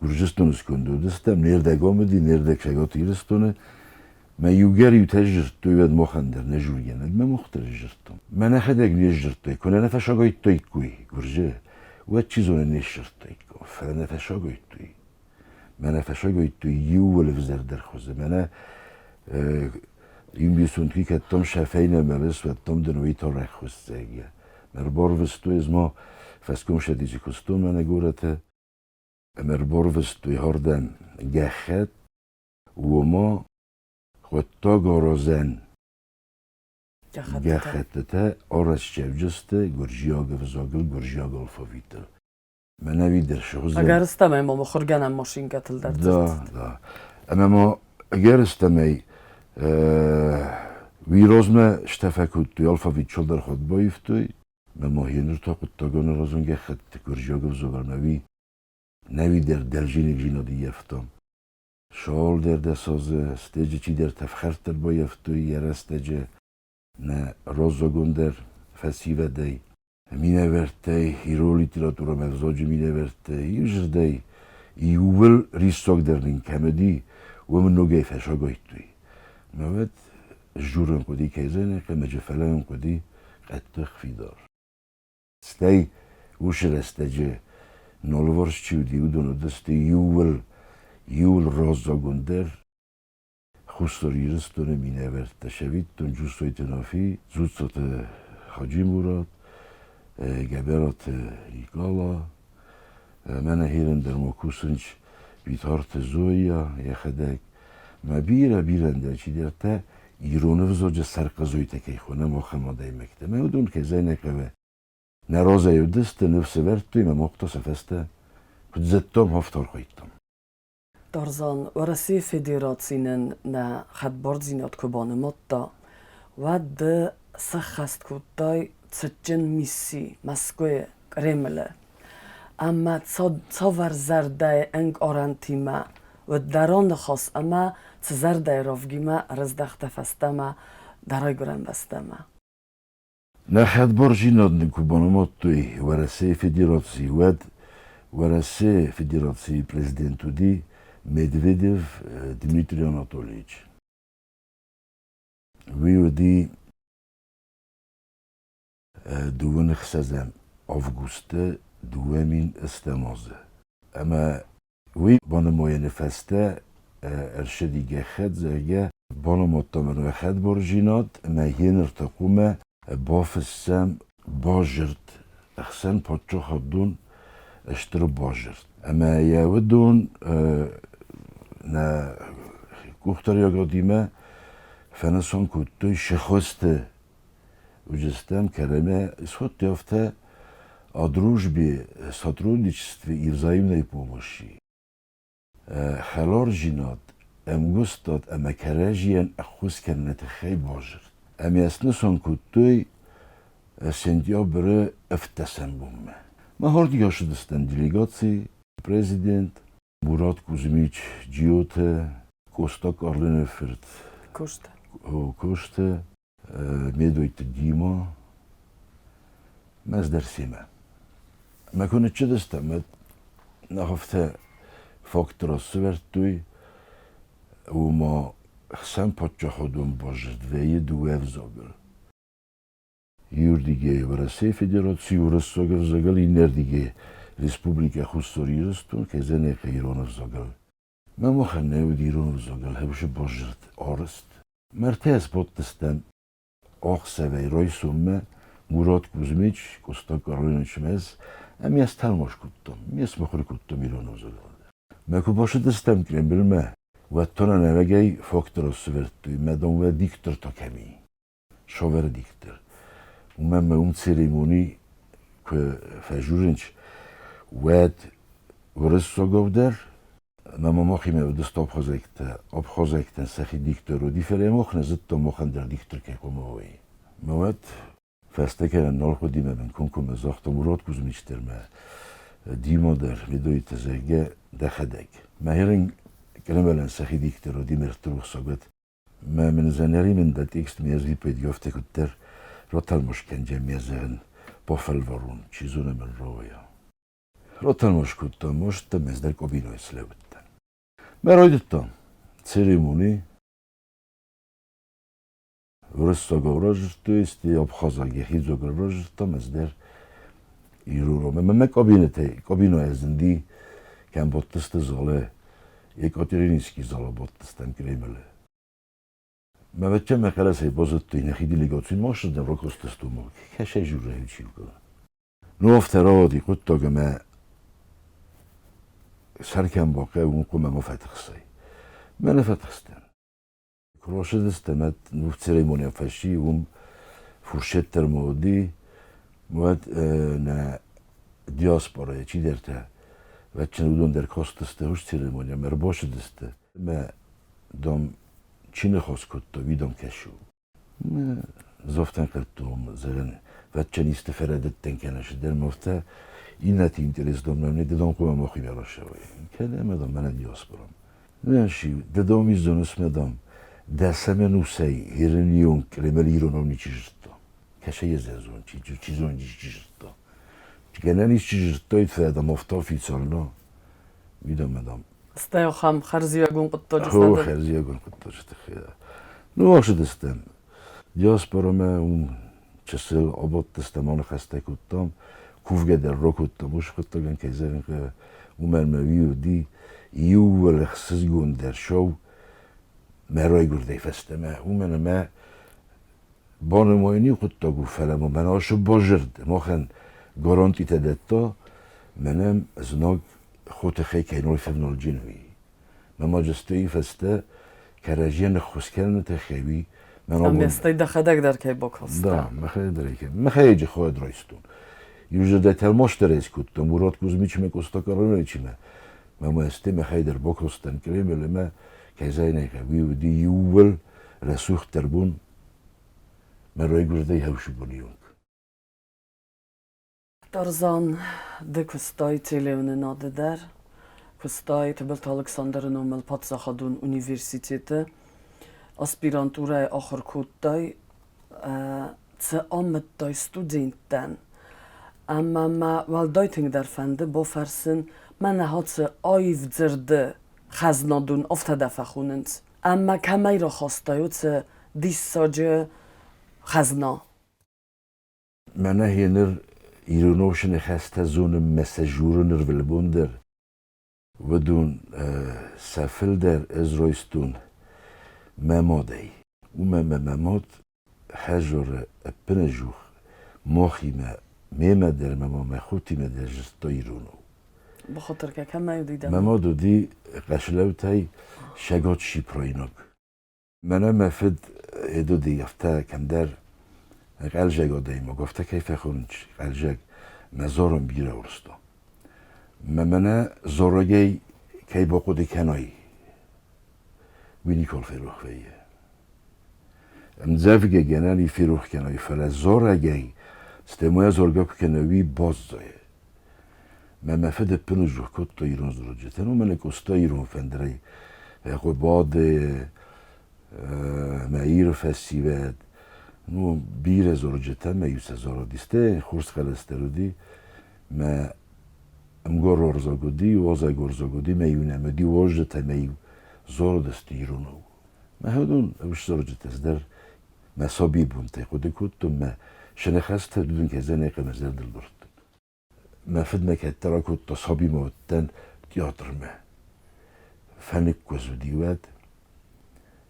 Гуырдзыстоны сконды уыдыстӕм, не рдӕгом уыди, не рдӕг Цӕгат Ирыстоны. Мӕ иугӕр иутӕ сдзырдтой, уӕд махӕн дӕр нӕ жургӕнӕг, мӕ мах дӕр сдзырдтон. Мӕ нӕхӕдӕг не сдзырдтой, куы нӕ нӕ фӕсагайдтаиккой гуырдзы, уӕд чи зоны не сдзырдтаиккой, фӕлӕ нӕ фӕсагайдтой. Мӕнӕ фӕсагайдтой иууыл ӕвзӕрдӕр хуызы. Мӕнӕ Имбисунтки кӕддӕм сӕ фӕйнӕ мӕлыс, уӕддӕм дын уый тарӕх хуыссӕг. Ӕрбарвыстой ӕз ма фӕскомцӕдисы куыстон мӕнӕ горӕты ӕмӕ ӕрбарвыстой ардӕм гӕххӕтт, уома гъуддаг аразӕн гӕххӕттытӕ арӕзт цӕуджысты гуырдзиаг ӕвзагыл, гуырдзиаг алфавитыл. Мӕнӕ уый дӕр сыгъуызӕн. Ӕгӕрыстӕмӕй ма мыхуыргӕнӕн машинкӕтыл дӕр. Да, да. Ӕмӕ ма ӕгӕрыстӕмӕй уый размӕ стӕ фӕкодтой, алфавит чылдӕр хатт баивтой. Мӕ ма гъеныр та хъуыддагӕн аразон гӕххӕтт гуырдзиаг ӕвзагӕн ӕви нӕуи дӕр дӕлзиныгдзинад ӕййӕфтам. Шаол дӕр дӕ созы, стӕджы чидӕртӕ ӕфхӕрд дӕр баййӕфтой йӕ рӕстӕджы нӕ раззагондӕр фӕсивӕдӕй, минӕвӕрттӕй, ирон литературӕмӕ ӕвзаджы минӕвӕрттӕй, иузырдӕй иууыл риссагдӕр нын кӕм уыди, уым ногӕй фӕсагайдтой. Мӕ уӕд сдзурын хъуыди кӕй ӕмӕ фӕлӕууын хъуыди хъӕддых фидар. Стӕй уыцы рӕстӕджы нолварс чи уыди, уыдон уыдысты иууыл иууыл раздзогондӕр Хуссар Ирыстоны минӕвӕрттӕ сӕвиттон Джусойты Нафи, Дзуццаты Хаджи-Мурат, Гӕбӕраты Никъала, мӕнӕ херен дӕр ма кусынц Битарты Зоя йӕхӕдӕг. Мӕ бирӕ-бирӕ ӕндӕр чидӕртӕ ирон ӕвзаджы сӕрхъызойтӕ кӕй хонӕм, ахӕм адӕймӕгтӕ. Мӕ уыдон кӕй зӕй нӕ хъӕуы. Нӕ разӕй уыдысты, ныфс ӕвӕрдтой мӕ мохтӕ сӕ фӕстӕ. Куыд зыдтам, афтӕ архайдтам. Тарзан, Уӕрӕсейы Федераци нын нӕ хӕдбардзинад куы банымадта, уӕд ды сӕххӕст кодтай цытджын мисси Мӕскуыйы, Кремлы. Ӕмӕ цавӕр зӕрдӕйы ӕнкъарӕнтимӕ уыд дӕ раныхас ӕмӕ цы зӕрдӕйы равгимӕ ӕрыздӕхтӕ фӕстӕмӕ дӕ райгуырӕн бӕстӕмӕ? Нӕ хӕдбардзинад нын куы банымадтой Уӕрӕсейы Федерацийы, уӕд Уӕрӕсейы Федерацийы президент уыди Медведев Дмитрий Анатольевич. Уый уыди 26 августы 2000 азы. Ӕмӕ уый банымайыны фӕстӕ ӕрцыди гӕххӕтт, зӕгъгӕ, банымадтам ын хӕдбардзинад ӕмӕ йе та хъуамӕ бафыссӕм базырд, ӕхсӕн паддзахадон стыр базырд. Ӕмӕ йӕ уыдон нӕ къухдариуӕгадимӕ фӕнысан кодтой сыхӕсты уыдыстӕм кӕрӕмӕ сходтой афтӕ о дружбе, сотрудничестве и взаимной помощи. Хӕлардзинад, ӕмгуыстад ӕмӕ кӕрӕдзийӕн ӕххуыс кӕныны тыххӕй базырд. Ӕмӕ снысан кодтой сентябры ӕвддӕсӕм бонмӕ. Мах ардыгӕй делегаци, президент Мурат Кузьмич Джиоты, Къоста Къарлины фырт Коста. Коста, Медойты Дима, мӕ семӕ. Мӕ куы ныццыдыстӕм, уӕд нӕ фактор сывӕрдтой, ома хсӕн паддзахадон базырд вӕййы дыууӕ ӕвзагыл. Иуырдыгӕй Уӕрӕсейы Федерацийы уырыссаг ӕвзагыл, иннӕрдыгӕй Республикӕ Хуссар Ирыстон, кӕй ирон ӕвзагыл. Мӕ махӕн нӕ уыд ирон ӕвзагыл хӕбысы базырд арӕзт. Мӕртӕ сбадтыстӕм ӕхсӕвӕй райсоммӕ Мурат Кузьмич, Къоста Карлович мӕз, ӕмӕ ӕз тӕлмац кодтам, ме смыхуыр кодтам ирон ӕвзагыл. Мӕ куы бацыдыстӕм Кремлмӕ, уӕд та нӕ нӕуӕгӕй фактор сывӕрдтой, мӕ дам уӕ диктор та кӕм и? Цавӕр диктор? Уымӕн мӕ уым церемони куы фӕжурынц, уӕд уырыссагау дӕр ӕмӕ ма махимӕ уыдысты абхазӕгтӕ. Абхазӕгтӕн сӕхи диктор уыди, фӕлӕ мах нӕ зыдтам, махӕн дӕр диктор кӕй хъуамӕ уой. Мӕ уӕд фӕстӕ кӕнӕн нал хъуыди, мӕ мын комкоммӕ загъта Мурат Кузьмич дӕр мӕ Дима дӕр, Медойты, зӕгъгӕ, дӕхӕдӕг. Мӕ херын Кремлӕн сӕхи диктор уыди, ме ртырухсаг уӕд. Мӕ мын зӕнӕри мын дӕ текст ме ӕзвиппайдгӕ куддӕр ротӕлмас кӕнджӕ ме зӕгъын бафӕлварун, чи зоны мын рауайа. Ротӕлмас кодтам, мостӕ ме ӕздӕр къобиной слӕудтӕн. Мӕ райдыдтам церемони уырыссагау разырдтой, стӕй абхазаг йӕхи дзугыл разырдтам, ӕз дӕр иронау. Ӕмӕ мӕ кабинетӕй, кабинӕйӕ зынди, кӕм бадтысты залы, Екатерининский залы бадтыстӕм Кремлы. Мӕ вӕччӕ мӕ хъӕлӕсӕй базыдтой, нӕхи делегаци ма ссыдӕм ракастыстум, кӕсӕй журӕй чи Ну, афтӕ рауади хъуыддаг ӕмӕ сӕр кӕм бахъӕуы, уым хъуамӕ ма фӕтыхсай. Мӕ нӕ фӕтыхстӕн. Куы рацыдыстӕм, ну, церемония фӕци, уым фуршет дӕр ма уыди, уӕд нӕ диаспорайы чидӕртӕ, вӕччен уыдон дӕр кастысты уыцы церемониямӕ, ӕрбацыдысты. Мӕ, дам, чи ныхас кодта, уый, дам, кӕсы. Зофтӕн кодтон, зӕгъӕн, вӕччен исты фӕрӕдыдтӕн кӕнӕ цыдӕр, ма афтӕ иннӕты интерес домнӕм, не дӕ хъуамӕ махимӕ рацӕуай. Кӕнӕ ӕмӕ, дам, мӕнӕ диаспорам. Нӕ, дӕ дом иззоныс мӕ, дам, дӕсӕм ӕнусӕй Ирынион Кремль иронау ничи зыдта. Кӕсӕй ӕз зон, чи зон, чи зыдта. Гӕнӕн ис, чи зыдтаид, фӕлӕ, дам, афтӕ официально, уый, дам, мӕ, дам. Стӕй ахӕм хӕрзиуӕгон хъуыддаджы фӕдыл. Хӕрзиуӕгон хъуыддаджы тыххӕй. Ну, ацыдыстӕм диаспорамӕ, уым чысыл абадтыстӕм, аныхӕстӕ кодтам, кувгӕ дӕр ракодтам уыцы хъуыддагӕн, кӕй зӕгъын хъӕуы, уымӕн ӕмӕ уый уыди иууыл ӕхсызгондӕр шоу мӕ райгуырдӕй фӕстӕмӕ, уымӕн ӕмӕ банымайын иу хъуыддаг у, фӕлӕ ма мӕн ашы базырд махӕн гарантитӕ дӕтта, мӕнӕн знаг хотыхӕй кӕй нал февналджын, уый. Мӕ маджестейы фӕстӕ кӕрӕдзийӕн ӕххуыс кӕныны тыххӕй уый мӕн абон... Ӕмӕ стӕй дӕхӕдӕг дӕр кӕй бакастӕ? Да, мӕхӕдӕг дӕр кӕй. Мӕхӕдӕджы хоӕд райстон. Иузӕрдӕ тӕлмац дӕр ӕз кодтон Мурат Кузьмичмӕ, Коста Короновичимӕ. Мӕ мӕсты мӕхӕй дӕр бакастӕн Кремль ӕмӕ, кӕй зӕгъын ӕй уый уыди иууыл рӕсугъддӕр бон мӕ райгуырдӕй хӕвсыбоны онг. Тарзан, ды куыстай телеуынынады дӕр, куыстай Тыбылты Алыксандры номыл паддзахадон университеты, аспирантурӕйы ахуыр кодтай, цы амыдтай студенттӕн. Ӕмӕ мӕ уӕлдай тынгдӕр фӕнды бафӕрсын, мӕнӕ цы аив дзырды хӕзнадон афтӕ дӕ фӕхонынц. Ӕмӕ кӕмӕй рахастай уыцы диссаджы хӕзна? Мӕнӕ гьеныр ироновшы ныхӕстӕ зонын мӕ сӕ журын ӕрвылбон дӕр. Уыдон сӕ фылдӕр ӕз райстон мӕ мадӕй. Уымӕн ӕмӕ мӕ мад хӕзоры ӕппынӕдзух махимӕ, мемӕ дӕр ӕмӕ ма мӕ хотимӕ дӕр зыдта иронау. Бахатыр кӕ, кӕмӕй уыди дӕ Мӕ мад уыди Хъӕсылӕутӕй Шӕгот шипройнаг. Мӕнӕ мӕ фыд Эдуди афтӕ кӕмдӕр хъӕлдзӕг адӕймаг, афтӕ кӕй фӕхонынц хъӕлдзӕг, мӕ зорын бирӕ уарзта. Мӕ мӕнӕ зорӕгӕй кӕй бахъуыды кӕнай, уый никуал ферох вӕййы. Ӕмдзӕвгӕ гӕнӕн и ферох кӕнай, фӕлӕ зорӕгӕй, стӕй зоргӕ куы кӕна, уый баззайы. Мӕ мӕ фыд ӕппынӕдзух кодта ирон зарджытӕн, уымӕн Къоста ирон фӕндырӕй Хъуыбады, мӕ Иры фӕсивӕд, ну, бирӕ зарджытӕ мӕ-иу сӕ зарыдысты, хорз хъӕлӕс дӕр уыди. Мӕ ӕмгар уарзаг уыди, уазӕг уарзаг уыди, мӕ-иу нӕм уыди уазджытӕ, мӕ-иу зарыдысты иронау. Мӕ уыдон ӕвзарджытӕ дӕр мӕ сабибонтӕй хъуыды кодтон, мӕ сӕ ныхӕстӕ уыдон кӕй мӕ зӕрдыл дардтон. Мӕ фыд мӕ кӕддӕр акодта сабимӕ уыдтӕн театрмӕ. Фӕныкгуыз уыди уӕд.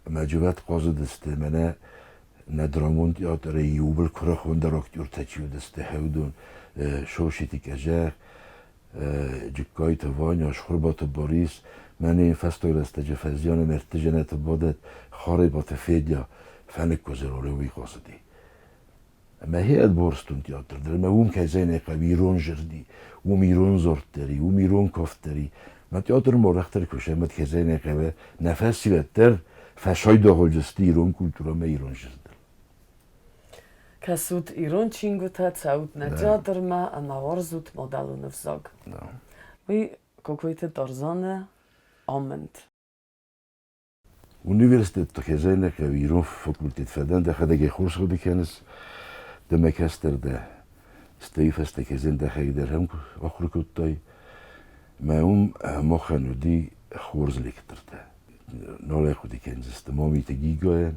Ӕмӕ джывӕд хъазыдысты мӕнӕ нӕ драмон театры иууыл куырыхондӕр актертӕ чи уыдысты, уыдон Шошиты Къӕзӕх, Джыккайты Ваня, Шхуырбаты Борис, мӕнӕ йын фӕстаг рӕстӕджы фӕзиан ӕмӕ ӕртты джанӕты бадӕт Харебаты Федя фӕныкгуызы ролы уый хъазыди. Ӕмӕ хи ӕдборстон театр дӕр, ӕмӕ уым кӕй зӕгъын ӕй хъӕуы ирон зӕрди, уым ирон дзырд дӕр и, уым ирон кафт дӕр и. Мӕ театры морӕхтӕр куы сӕмӕд кӕй зӕгъын ӕй хъӕуы, нӕ фӕсивӕд дӕр фӕсайдагъуыз сты ирон культурӕмӕ, ирон зӕрдыл. Кӕсут ирон чингуытӕ, цӕут нӕ театрмӕ ӕмӕ уарзут мадӕлон ӕвзаг. Уый Кокойты Тарзаны амынд. Университетты хезӕйнаг хъӕуы ирон факультет фӕдӕн, дӕхӕдӕг ӕй хорз хъуыды кӕныс, ды мӕ кӕстӕр дӕ. Стӕй фӕстӕ хезӕн дӕхӕдӕг дӕр ӕм ахуыр кодтай. Мӕ уым махӕн уыди хорз лектортӕ. Нал ӕй хъуыды кӕндзысты Мамиты Гигайӕн,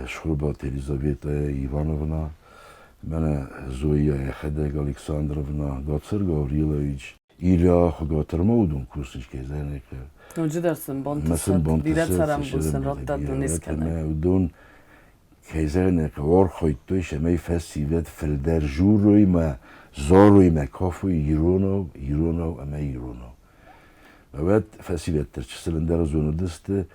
Шхурбаты Елизаветӕ Ивановна, мӕнӕ Зоя йӕхӕдӕг Александровна, Гацыр Гаврилович, Илья Хугатырмӕ уыдон кусынц кӕй Ноджыдӕр сын бантысӕд, бирӕ цӕрӕнбон сын радта Дунескӕнӕг. Уыдон кӕй зӕгъын ӕй хъӕуы, архайдтой, цӕмӕй фӕсивӕд фылдӕр журой ма зарой ма кафой иронау, иронау ӕмӕ иронау. Уӕд фӕсивӕд дӕр чысыл ӕндӕр зоныдысты,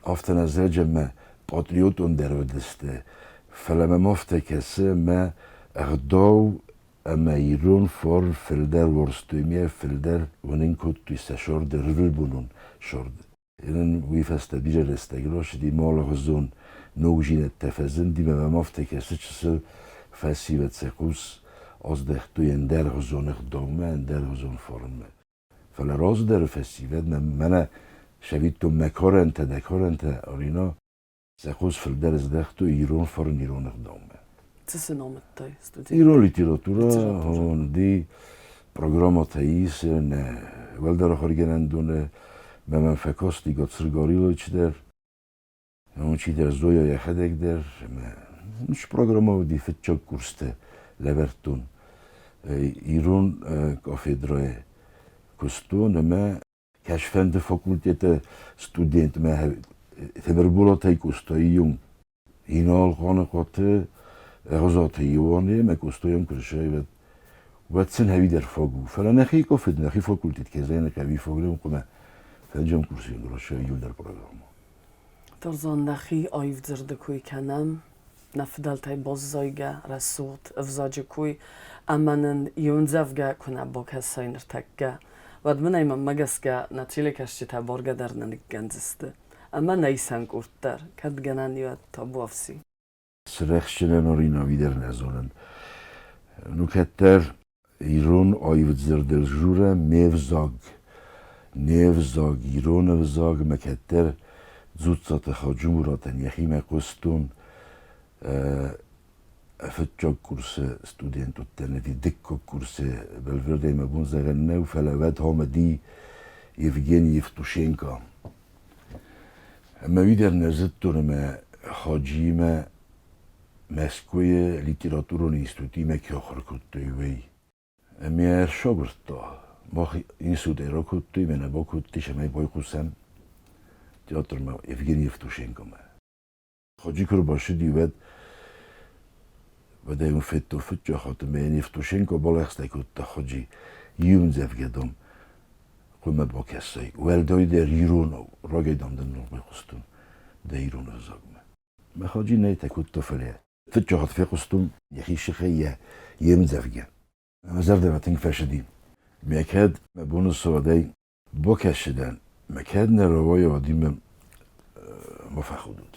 афтӕ нӕ зӕджы ӕмӕ патриотон дӕр уыдысты, фӕлӕ мӕм афтӕ кӕсы, ӕмӕ ӕгъдау ӕмӕ ирон фарн фылдӕр уарзтой ме фылдӕр уынын кодтой сӕ сорды ӕрвылбонон сорд. Ын уый фӕстӕ бирӕ рӕстӕг рацыди, малгъуызон ногдзинӕдтӕ фӕзынди ӕмӕ мӕм афтӕ кӕсы, чысыл фӕсивӕд сӕ хъус аздӕхтой ӕндӕргъуызон ӕгъдаумӕ, ӕндӕргъуызон фарнмӕ. Фӕлӕ раздӕры фӕсивӕд мӕнӕ сӕвиттон мӕ карӕнтӕ, дӕ карӕнтӕ, Арина, сӕ хъус фылдӕр здӕхтой ирон фарн, ирон ӕгъдаумӕ. Цы сын амыдтай студенттӕ? Ирон литературӕ хонди программӕтӕ ис нӕ уӕлдӕр ахуыргӕнӕндоны. Мӕ мӕм фӕкасти Гацыр Гарилович дӕр, чидӕр Зоя йӕхӕдӕг дӕр ӕмӕ программӕ уыди фыццаг курсты лӕвӕрдтон ирон кафедрӕйы куыстон ӕмӕ кӕсфӕнды факультеты студентмӕ Темырболатӕй куыстой иу Инал Хъаныхъуаты Ӕгъуызаты Иоанны ӕмӕ Къостайӕн куы рсайвӕд, уӕд сын ӕвидӕр фаг у. Фӕлӕ нӕхи кофыд, нӕхи факультет кезӕй ӕви фаг хъуамӕ фӕнджӕм курсы росӕй иуылдӕр программӕ. Тарзан, нӕхи аив дзырды кой кӕнӕм, нӕ фыдӕлтӕй баззайгӕ рӕсугъд ӕвзаджы кой ӕмӕ нын иу ӕмдзӕвгӕ куы нӕ бакӕсай ныртӕккӕ, уӕд мын ӕй мӕнмӕ гӕсгӕ нӕ телекӕсджытӕ бӕргӕ дӕр нӕ ныккӕндзысты. Ӕмӕ нӕ исӕнкъурд дӕр, кӕд гӕнӕн уӕд табуафси. Сырӕхстджынӕн ӕви дӕр нӕ зонын. Ну, кӕддӕр ирон аивдзырдыл журӕ ме взаг, не взаг, ирон ӕвзаг мӕ кӕддӕр Дзуццаты Хаджи-Муратӕн йӕхимӕ хъуыстон фыццаг курсы студент уыдтӕн ӕви дыккаг курсы, бӕлвырдӕй мӕ бон зӕгъӕн нӕу, фӕлӕ уӕд Хамади Евгений Евтушенко. Ӕмӕ уый дӕр нӕ зыдтон ӕмӕ Хаджиимӕ Мӕскуыйы литературон институтимӕ кӕй ахуыр кодтой, уый. Ӕмӕ ӕрсагуырдта. Мах институтӕй ракодтой, мӕнӕ бакодтой, цӕмӕй байхъусӕм театрмӕ Евгений Евтушенкомӕ. Хаджи куы рбацыди, уӕд уӕдӕй уым федтон фыццаг хатт ӕмӕ йын Евтушенко балӕгъстӕ кодта Хаджи иу ӕмдзӕвгӕ, дам, хъуамӕ бакӕсай. Уӕлдайдӕр иронау, рагӕй, дам, дын нал байхъуыстон дӕ ирон ӕвзагмӕ. Мӕ Хаджи нӕйтӕ кодта, фӕлӕ фыццаг хатт фехъуыстон йӕхи сыхӕй йӕ йе мдзӕвгӕ. Мӕ зӕрдӕмӕ тынг фӕцыди. Мӕ кӕд мӕ боны цуадӕй бакӕсидӕн, мӕ кӕд нӕ рауайа, уӕд мӕм ма фӕхудут.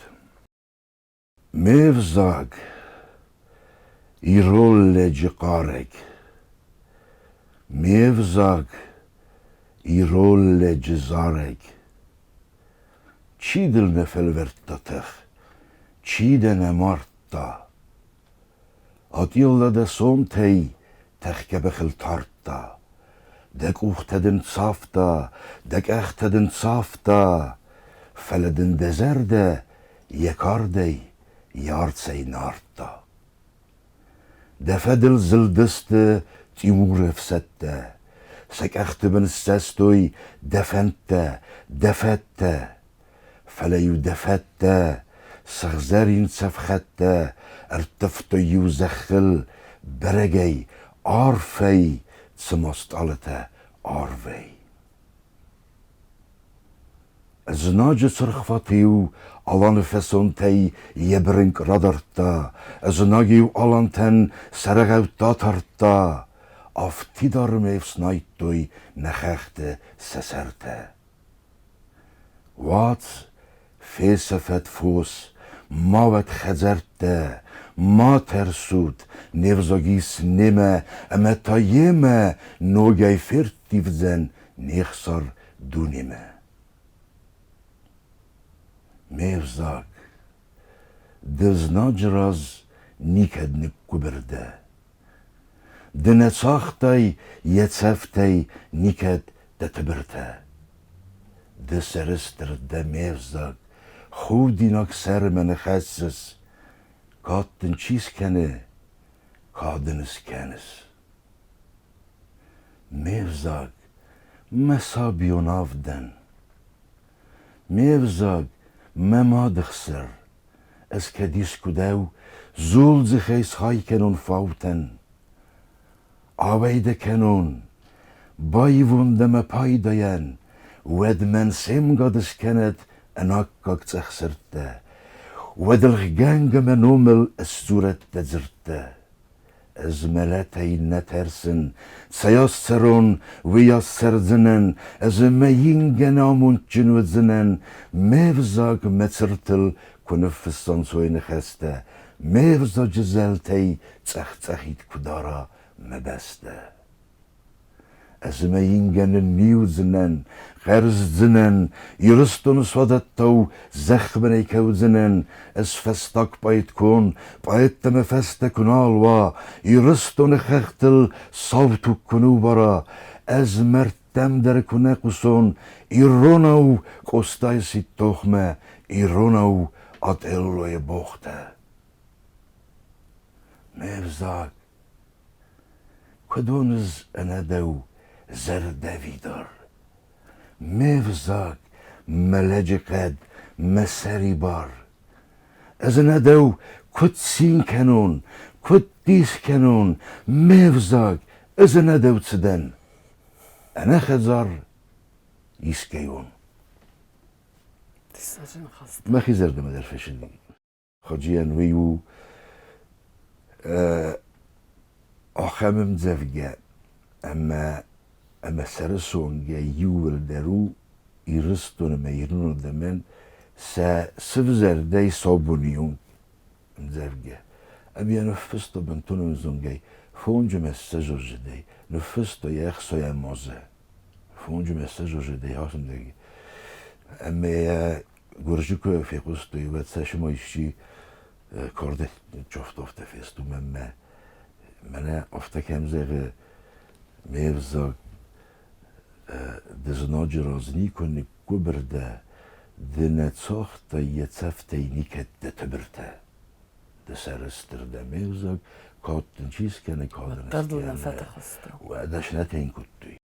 Ме взаг ирон лӕджы хъарӕг, ме взаг ирон лӕджы зарӕг. Чи дыл нӕ фӕлвӕрдта тых, чи дӕ нӕ мардта? Атилла дӕ сонтӕй тӕхгӕ бӕхыл тардта, Дӕ къухтӕ дын цавта, дӕ къӕхтӕ дын цавта, Фӕлӕ дын дӕ зӕрдӕ йӕ кардӕй, йӕ арцӕй нардта. Дӕ фӕдыл зылдысты Тимуры ӕфсӕдтӕ, Сӕ къӕхты бын ссӕстой дӕ фӕндтӕ, дӕ фӕттӕ. Фӕлӕ-иу дӕ фӕттӕ, сыгъзӕрин цӕфхӕдтӕ ӕрттывтой-иу зӕххыл бӕрӕгӕй, арфӕй, цыма стъалытӕ арвӕй. Знаджы цыргъфат-иу Аланы фӕсонтӕй йӕ бырынкъ радардта, знаг-иу алантӕн сӕ рӕгъӕуттӕ атардта, афтидармӕй ӕфснайдтой нӕ хӕхты сӕ сӕртӕ. Уадз, фесӕфӕд фос, ма уӕд хӕдзӕрттӕ, ма тӕрсут, не взаг ис немӕ ӕмӕ та йемӕ ногӕй ферттивдзӕн не хсар дунемӕ. Ме взаг, ды знаджы раз никӕд ныггуыбыр дӕ. Ды нӕ цагътай йӕ цӕфтӕй никӕд дӕ тыбыртӕ. Ды сӕрыстыр дӕ ме взаг, худинаг сӕрмӕ ныхӕссыс, кад дын чи скӕны, кад ын скӕныс. Ме взаг, мӕ сабион авдӕн, ме взаг, мӕ мады хсыр, ӕз кӕд искуыдӕу зулдзыхӕй схай кӕнон фаутӕн, ауӕй дӕ кӕнон, баивон дӕ мӕ пайдайӕн, уӕд мӕн се мгад скӕнӕд ӕнаккаг цъӕх сырдтӕ, уӕд ӕлгъгӕнгӕ мӕ номыл ысдзурӕд дӕ дзырдтӕ. Ӕз мӕлӕтӕй нӕ тӕрсын, цӕйас цӕрон, уыйас цӕрдзынӕн, ӕз мӕ ингӕн амондджын уыдзынӕн, ме взаг мӕ цыртыл куы ныффыссон сой ныхӕстӕ, ме взаджы зӕлтӕй цъӕх-цъӕхид куы дара мӕ бӕстӕ. Ӕз мӕ ингӕны ниудзынӕн, хъӕрздзынӕн, Ирыстоны суадӕттау зӕххбынӕй кӕудзынӕн, ӕз фӕстаг поэт куы уон, поэттӕ мӕ фӕстӕ куы нал уа, Ирыстоны хӕхтыл сау туг куы ныууара, ӕз мӕрдты Мӕрдтӕм дӕр куы нӕ хъусон иронау Къостайы сидт тохмӕ, иронау Отеллойы богътӕ. Ме взаг, куыд уыныс ӕнӕ дӕу зӕрдӕвидар? Ме взаг, мӕ лӕджыхъӕд, мӕ сӕрибар. Ӕз ӕнӕ дӕу куыд цин кӕнон, куыд дис кӕнон, ме взаг, ӕз ӕнӕ дӕу цы дӕн? Ӕнӕ хӕдзар искӕйон. Диссаджы ныхӕстӕ. Мӕхи зӕрдӕмӕ дӕр фӕсынди. Хаджийӕн уый у ахӕм ӕмдзӕвгӕ, ӕмӕ сӕрысонгӕ иууылдӕр у Ирыстон ӕмӕ ирон адӕмӕн сӕ сывзӕрдӕй сабоны онг ӕмдзӕвгӕ. Ӕмӕ йӕ ныффыста бынтон ӕвзонгӕй, 25 азыдӕй, ныффыста йӕ ӕхсайӕм азы. 25 азыдӕй ацыдӕг. Ӕмӕ йӕ Гуырдзы куы фехъуыстой, уӕд сӕ сыма исчи кӕрдӕг чофтофтӕ фесту мӕнмӕ. Мӕнӕ афтӕ кӕм зӕгъы, ме взаг ды знаджы раз никуы ныггуыбыр дӕ, ды нӕ цагътай йӕ цӕфтӕй никӕд дӕ тыбыртӕ. Ды сӕрыстыр дӕ ме взаг, кад дын чи скӕны, кад ын Уӕддӕр дыл нӕ скӕны. фӕтыхысты. Уӕдӕ снӕтӕн кодтой.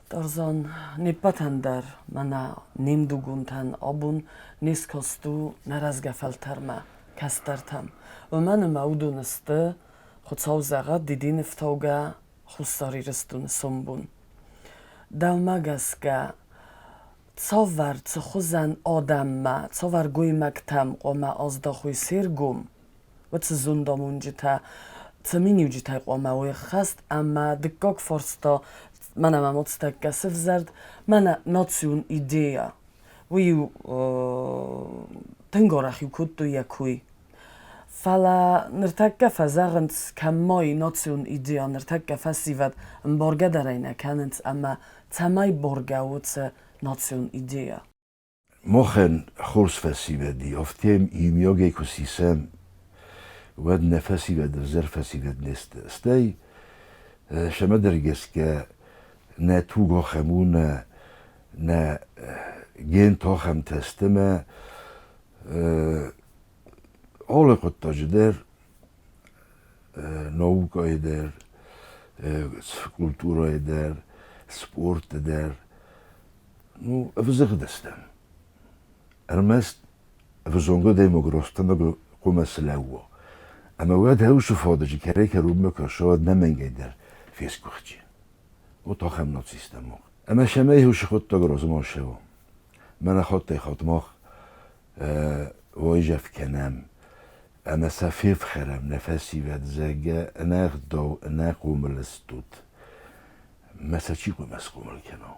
Тарзан, не ппӕтӕн дӕр, мӕнӕ не мдугонтӕн абон не скаст у нӕ рӕзгӕ фӕлтӕрмӕ, кӕстӕртӕм. Уымӕн ӕмӕ уыдон сты, Хуыцау зӕгъӕд, дидинӕфтаугӕ Хуссар Ирыстоны сомбон. Дӕумӕ гӕсгӕ, цавӕр цы хуызӕн адӕммӕ, цавӕр гоймӕгтӕм хъуамӕ аздахой се ргом, уыцы зондамонджытӕ цы миниуджытӕй хъуамӕ уой ӕххӕст ӕмӕ дыккаг фарста мӕнӕ мӕм тӕккӕ сывзӕрд, мӕнӕ национ идея. Уый-иу тынг арӕх-иу кодтой йӕ кой. Фӕлӕ ныртӕккӕ фӕзӕгъынц, кӕм ма и национ идея, ныртӕккӕ фӕсивӕд ӕмбаргӕ дӕр ӕй нӕ кӕнынц ӕмӕ цӕмӕй боргӕ у цы национ идея. Махӕн хорз фӕсивӕди, афтӕ иумиагӕй куы сисӕм, уӕд нӕ фӕсивӕд ӕвзӕр фӕсивӕд не сты. Стӕй сӕмӕдӕр гӕсгӕ нӕ туг ахӕм у, нӕ гентӕ ахӕмтӕ сты ӕмӕ алы хъуыддаджы дӕр, наукӕйы дӕр, культурӕйы дӕр, спорты дӕр ну, ӕвзыгъдыстӕм. Ӕрмӕст ӕвзонг адӕймаг рӕстӕмӕг хъуамӕ слӕууа. Ӕмӕ уӕд хӕусы фадыджы кӕрӕй-кӕронмӕ кӕса, уӕд нӕмӕнгӕй дӕр фесгуыхти. Вот ахӕм нацистӕ мах. Ӕмӕ сӕмӕй хӕусы хъуыддаг размӕ ссӕуа. Мӕнӕ хаттӕй-хатт мах уайдзӕф кӕнӕм ӕмӕ сӕ фефхӕрӕм, нӕ фӕсивӕд, зӕгъгӕ, ӕнӕгъдау, ӕнӕхъомыл стут. Мӕ сӕ чи хъуамӕ схъомыл кӕна?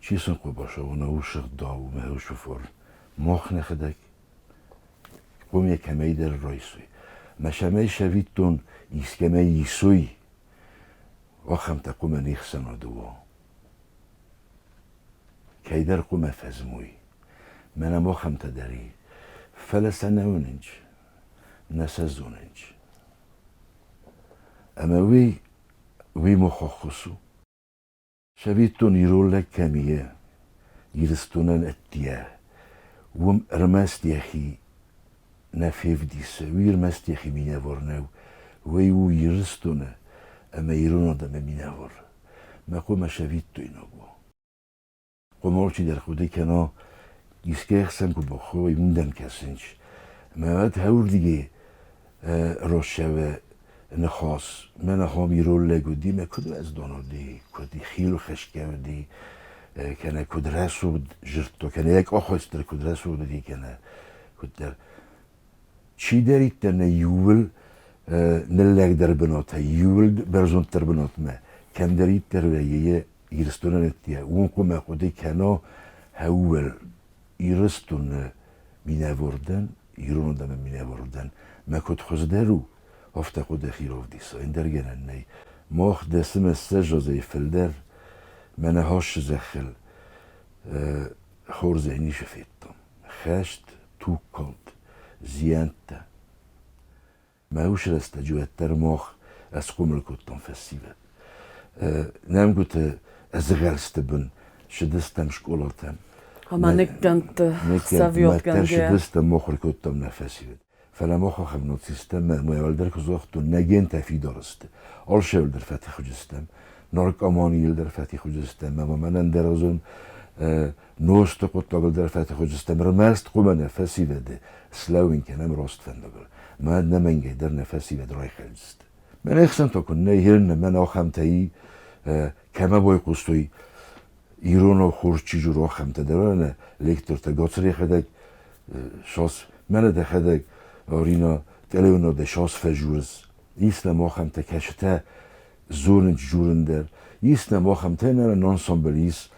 Чи сын хъуамӕ уына уыцы гъдау мӕ уыцы фор? Мах нӕхӕдӕг хъуамӕ кӕмӕйдӕр райсой. Мӕ сӕмӕй сӕвиттон искӕмӕй исой, ахӕмтӕ хъуамӕ не хсӕнады уа. Кӕйдӕр хъуамӕ фӕзмой. Мӕнӕ ахӕмтӕ дӕр и. Фӕлӕ сӕ нӕ уынынч, нӕ сӕ зонынч. Ӕмӕ уый мах ӕххуыс у. Цӕвиттон, ирон лӕг кӕм и, Ирыстонӕн ӕддейӕ, уым ӕрмӕст йӕхи нӕ февдисы, уый ӕрмӕст йӕхи минӕвар нӕу, уый у Ирыстоны ӕмӕ ирон адӕмы минӕвар. Мӕ хъуамӕ цӕвиттойнаг уа. Хъуамӕ алчидӕр хъуыды кӕна, искӕй ӕхсӕн куы бахауай, уым дӕм кӕсынц. Ӕмӕ уӕд хӕуырдыгӕй рацӕуы ныхас, мӕн ахӕм ирон лӕг уыди, мӕ куыд уӕздан уыди, куыд хилхӕсгӕ уыди, кӕнӕ куыд рӕсугъд дзырдта, кӕнӕ йӕ къахвӕдтӕ куыд рӕсугъд уыди, кӕнӕ куыддӕр. Чидӕриддӕр нӕ иууыл ныллӕгдӕр бынатӕй, иууыл бӕрзонддӕр бынатмӕ кӕмдӕриддӕр вӕййы Ирыстонӕн ӕддейӕ, уым хъуамӕ хъуыды кӕна ӕууӕл Ирыстоны минӕвар дӕн, ирон адӕмы минӕвар дӕн. Мӕ куыд хуыздӕр у, афтӕ хъуыды хи равдиса, ӕндӕр гӕнӕн нӕй. Мах дӕсымӕ ссӕдз азӕй фылдӕр мӕнӕ хӕссы зӕххыл хорзӕй ницы федтам. Хӕст, тугкалд, зиӕнттӕ. Мӕ уыцы рӕстӕджы уӕддӕр мах ӕсхъомыл кодтам фӕсивӕд. Нӕмгуыты ӕзгъӕлсты бын. Цыдыстӕм скъолатӕм. Ӕмӕ ныккӕндты хсӕвиуатгӕнгӕ. Цыдыстӕм, мыхуыр кодтам нӕ фӕсивӕд. Фӕлӕ мах ахӕм нацисттӕ мӕ уӕлдӕр куы загътон, нӕ гентӕ фидар сты. Алцӕуыл дӕр фӕтыхджыстӕм, наркоманийыл дӕр фӕтыхджыстӕм ӕмӕ мӕнӕн дӕр ӕзон нозты хъуыддагыл дӕр фӕтыхджыстӕм. Ӕрмӕст хъуамӕ нӕ фӕсивӕды слӕууын кӕнӕм раст фӕндагыл. Мӕ ӕнӕмӕнгӕй дӕр нӕ фӕсивӕд райхӕлдзысты. Мӕн ӕхсӕн та куыннӕ херын мӕн ахӕмтӕ и, кӕмӕ байхъуыстой иронау хорз чи дзуры, ахӕмтӕ дӕр ӕнӕ лектортӕ Гацырӕхӕдӕг сас, мӕнӕ дӕхӕдӕг Арина телеуынадӕй сас фӕжурыс. Ис нӕм ахӕмтӕ, кӕцытӕ зонынц дзурын дӕр. Ис нӕм ахӕмтӕ, нӕ ансамбль ис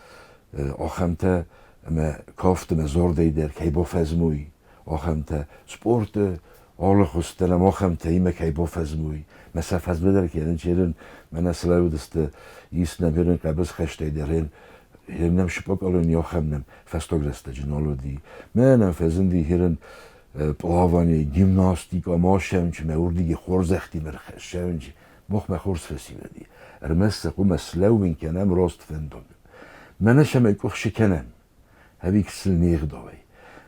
ахӕмтӕ ӕмӕ кафт ӕмӕ зардӕй дӕр кӕй бафӕзмой, ахӕмтӕ. Спорты алы хуызтӕ нӕм ахӕмтӕ имӕ кӕй бафӕзмой. Мӕ сӕ фӕзмы дӕр кӕнын черын, мӕнӕ слӕууыдысты, ис нӕм ерын хъӕбысхӕстӕй дӕр, нӕм сыпъакъалон ахӕм нӕм фӕстаг рӕстӕджы нал уыди. Мӕнӕ фӕзынди херын плавание, гимнастика, машӕнчы, мӕ уырдыги хорзӕхтимӕ рхӕссӕнчы, махмӕ хорз фӕсивӕди. Ӕрмӕст сӕ хъуамӕ слӕууын кӕнӕм раст фӕндаг. Мӕнӕ сӕм къуыхсы кӕнӕм, ӕви сыл не гъдауӕй.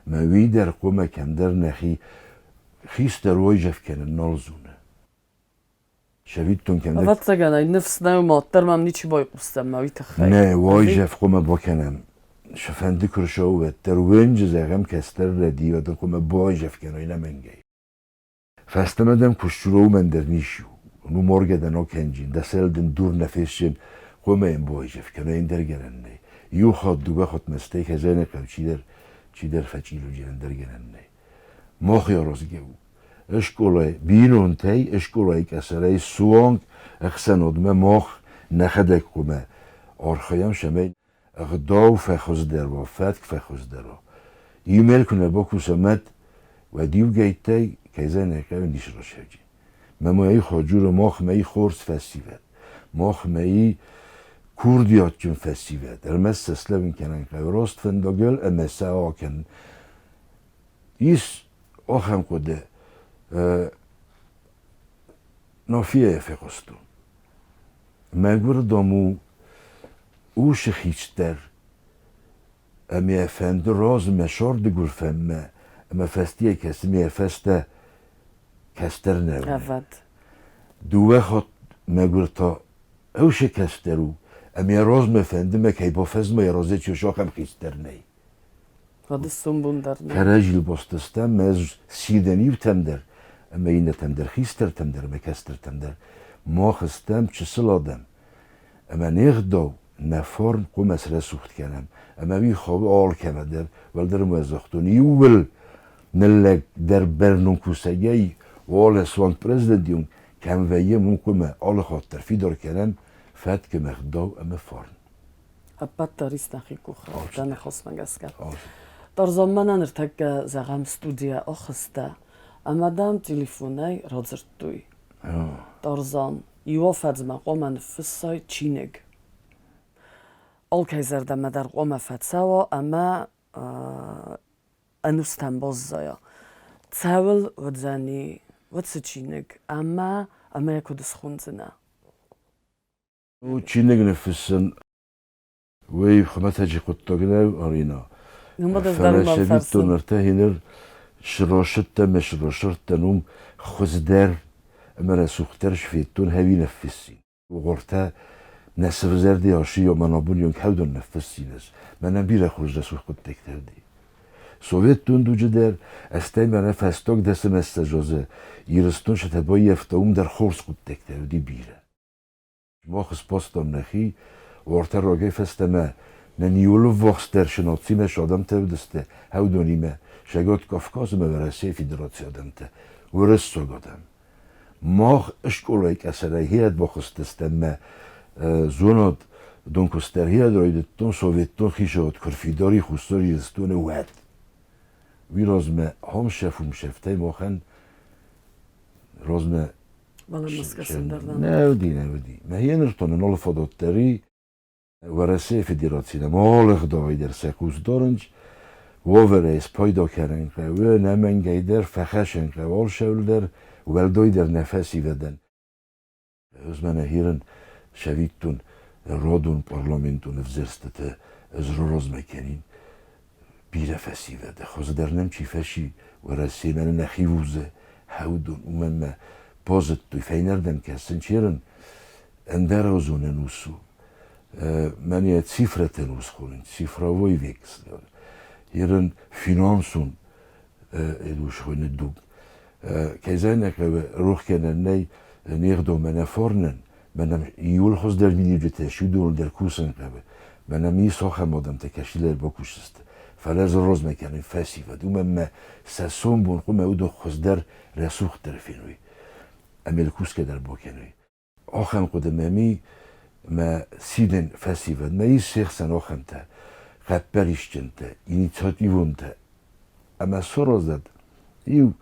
Мӕ уый дӕр хъуамӕ кӕмдӕр нӕхи хистӕр уайдзӕф кӕнын нал зоны. Цӕвиттон кӕмдӕр... Ӕвӕццӕгӕн ӕй ныфс нӕу, маддӕр мӕм ничи байхъусдзӕн мӕ уый тыххӕй. Нӕ, уайдзӕф хъуамӕ бакӕнӕм. Цыфӕнды куы рцӕуы, уӕддӕр уӕнджы зӕгъӕм кӕстӕр рӕдийӕд хъуамӕ бауайдзӕф кӕной нӕмӕнгӕй. Фӕстӕмӕ дӕм куы сдзура, уымӕн дӕр ницы у. Ну моргӕ дӕ нокӕнджын, дӕ сӕл дын дур нӕ фесджын, хъуамӕ йын бауайдзӕф кӕна, ӕндӕр гӕнӕн нӕй. Иу хатт, дыууӕ хатмӕ стӕй хӕдзарӕн хъӕуы чидӕр, чидӕр фӕчъилуджын, ӕндӕр гӕнӕн нӕй. Мах аразгӕ у. Скъолай бийнонтӕй, скъолай къӕсӕрӕй суанг ӕхсӕнадмӕ мах нӕхӕдӕг хъуамӕ архайӕм, цӕмӕй ӕгъдау фӕхуыздӕр уа, фӕтк фӕхуыздӕр уа. Иумӕ куы нӕ бакусӕм, уӕд иугӕйттӕй, кӕй зӕгъын ӕй хъӕуы, ницы рӕсӕджы. Мӕ хаджура махмӕ хорз фӕсивӕд, махмӕ курдиатджын фӕсивӕд. Ӕрмӕст сӕ слӕууын кӕнын хъӕуы раст фӕндагыл ӕмӕ сӕ акӕнын. Ис ахӕм хъуыды, Нафийӕ фехъуыстон. Мӕгуыр, дам, у усы хистӕр ӕмӕ йӕ фӕнды размӕ сӕрдыгуырфӕнмӕ ӕмӕ фӕстийӕ кӕсы ӕмӕ йӕ фӕстӕ кӕстӕр нӕ уыны. Ӕвӕд. Дыууӕ хатт мӕгуыр та усы кӕстӕр у ӕмӕ йӕ размӕ фӕнды мӕ кӕй бафӕзма, йӕ разӕй чи ахӕм хистӕр нӕй. Уӕд сомбон дӕр нӕ. Кӕрӕдзийыл бастыстӕм ӕмӕ ӕз сидӕн иутӕм дӕр ӕмӕ иннӕтӕм дӕр, хистӕртӕм дӕр ӕмӕ кӕстӕртӕм дӕр. Мах стӕм чысыл адӕм, ӕмӕ не гъдау, нӕ фарн хъуамӕ срӕсугъд кӕнӕм. Ӕмӕ уый хауы алкӕмӕ дӕр, уӕлдӕр ма загътон, иууыл ныллӕгдӕр бӕрнон кусӕгӕй уалӕ суанг президентон кӕм вӕййӕм, уым хъуамӕ алы хатт дӕр фидар кӕнӕм фӕтк ӕмӕ гъдау ӕмӕ фарн. Ӕппӕт дӕр ис нӕхи къухы, дӕ ныхасмӕ гӕсгӕ. Тарзан, мӕнӕ ныртӕккӕ, зӕгъӕм, студийӕ ахызтӕ ӕмӕ дӕм телефонӕй радзырдтой. Тарзан, иу афӕдзмӕ хъуамӕ ныффыссай чиныг. Алкӕй зӕрдӕмӕ дӕр хъуамӕ фӕцӕуа ӕмӕ ӕнустӕм баззайа. Цӕуыл уыдзӕни уыцы чиныг ӕмӕ ӕмӕ йӕ куыд схондзынӕ? Чиныг ныффыссын уый хуымӕтӕджы хъуыддаг нӕу, Арина. Фӕлӕ цӕвиттон ӕртӕ хиныр сросыдтӕн ӕмӕ сросырдтӕн уым хуыздӕр ӕмӕ рӕсугъддӕр сфедтон хӕви ныффыссин. Угъортӕ нӕ сывзӕрди ашы мӕн абон кӕудон ныффыссин ӕз. Мӕнӕн бирӕ хорз рӕсугъд хъуыддӕгтӕ уыди. Советтон дуджы дӕр, ӕстӕй мӕнӕ фӕстаг дӕсӕмӕссӕдз азы Ирыстон сӕ баййӕфта, уым дӕр хорз хъуыддӕгтӕ уыди бирӕ. Мах сбастам нӕхи, уартӕ рагӕй фӕстӕмӕ нӕ иуыл ӕввахсдӕр сынацимӕ цы адӕмтӕ уыдысты, уыдонимӕ, Цӕгат Кавказ ӕмӕ Уӕрӕсейы Федерацийы адӕмтӕ, уырыссаг адӕм. Мах скъолайы къӕсӕрӕй хиад бахызтыстӕм мӕ зонад донкуыстдӕр хиад райдыдтон советтон хицауад куы рфидар и Хуссар Ирыстоны, уӕд. Уый размӕ хомсӕф-уымсӕфтӕй махӕн размӕ Нӕ уыди, нӕ уыди. Мӕхи ныртон ын алы фадат дӕр и. Уӕрӕсейы Федерацийы нӕм алы ӕгъдауӕй дӕр сӕ хъус дарынц. Уавӕрӕй спайда кӕнын хъӕуы, ӕнӕмӕнгӕй дӕр фӕхӕссын хъӕуы алцӕуыл дӕр, уӕлдайдӕр нӕ фӕсивӕдӕн. Ӕз мӕнӕ хирын цӕвиттон. Радон парламентон ӕвзӕрстытӕ ӕз раразмӕ кӕнин бирӕ фӕсивӕды. Хуыздӕр нӕм чи фӕци, Уӕрӕсе мӕнӕ нӕхи вузы хӕудон, уымӕн мӕ базыдтой, фӕйнӕрдӕм кӕсын черын, ӕндӕр озонӕн ус у. Мӕн йӕ цифрӕтӕн ус хонын, цифровой век. Ерын финансон ус хойны дуг. Кӕй зӕгъын ӕй хъӕуы, рох кӕнӕн нӕй не гъдау мӕнӕ фарнӕн, мӕнӕ иууыл хуыздӕр миниуджытӕ ис, уыдоныл дӕр кусын хъӕуы. Мӕнӕ ми ахӕм адӕмтӕ кӕсилӕй бакусдзысты. Фӕлӕ дзы размӕ кӕнын фӕсивӕд, уымӕн мӕ сӕ сомбон хъуамӕ уыдон хуыздӕр, рӕсугъддӕр феной. Ӕмӕ кусгӕ дӕр бакӕной. Ахӕм хъуыды мӕм и, мӕ сидын фӕсивӕдмӕ ис се хсӕн ахӕмтӕ, хъӕппӕрисджынтӕ, инициативонтӕ. Ӕмӕ саразӕд иу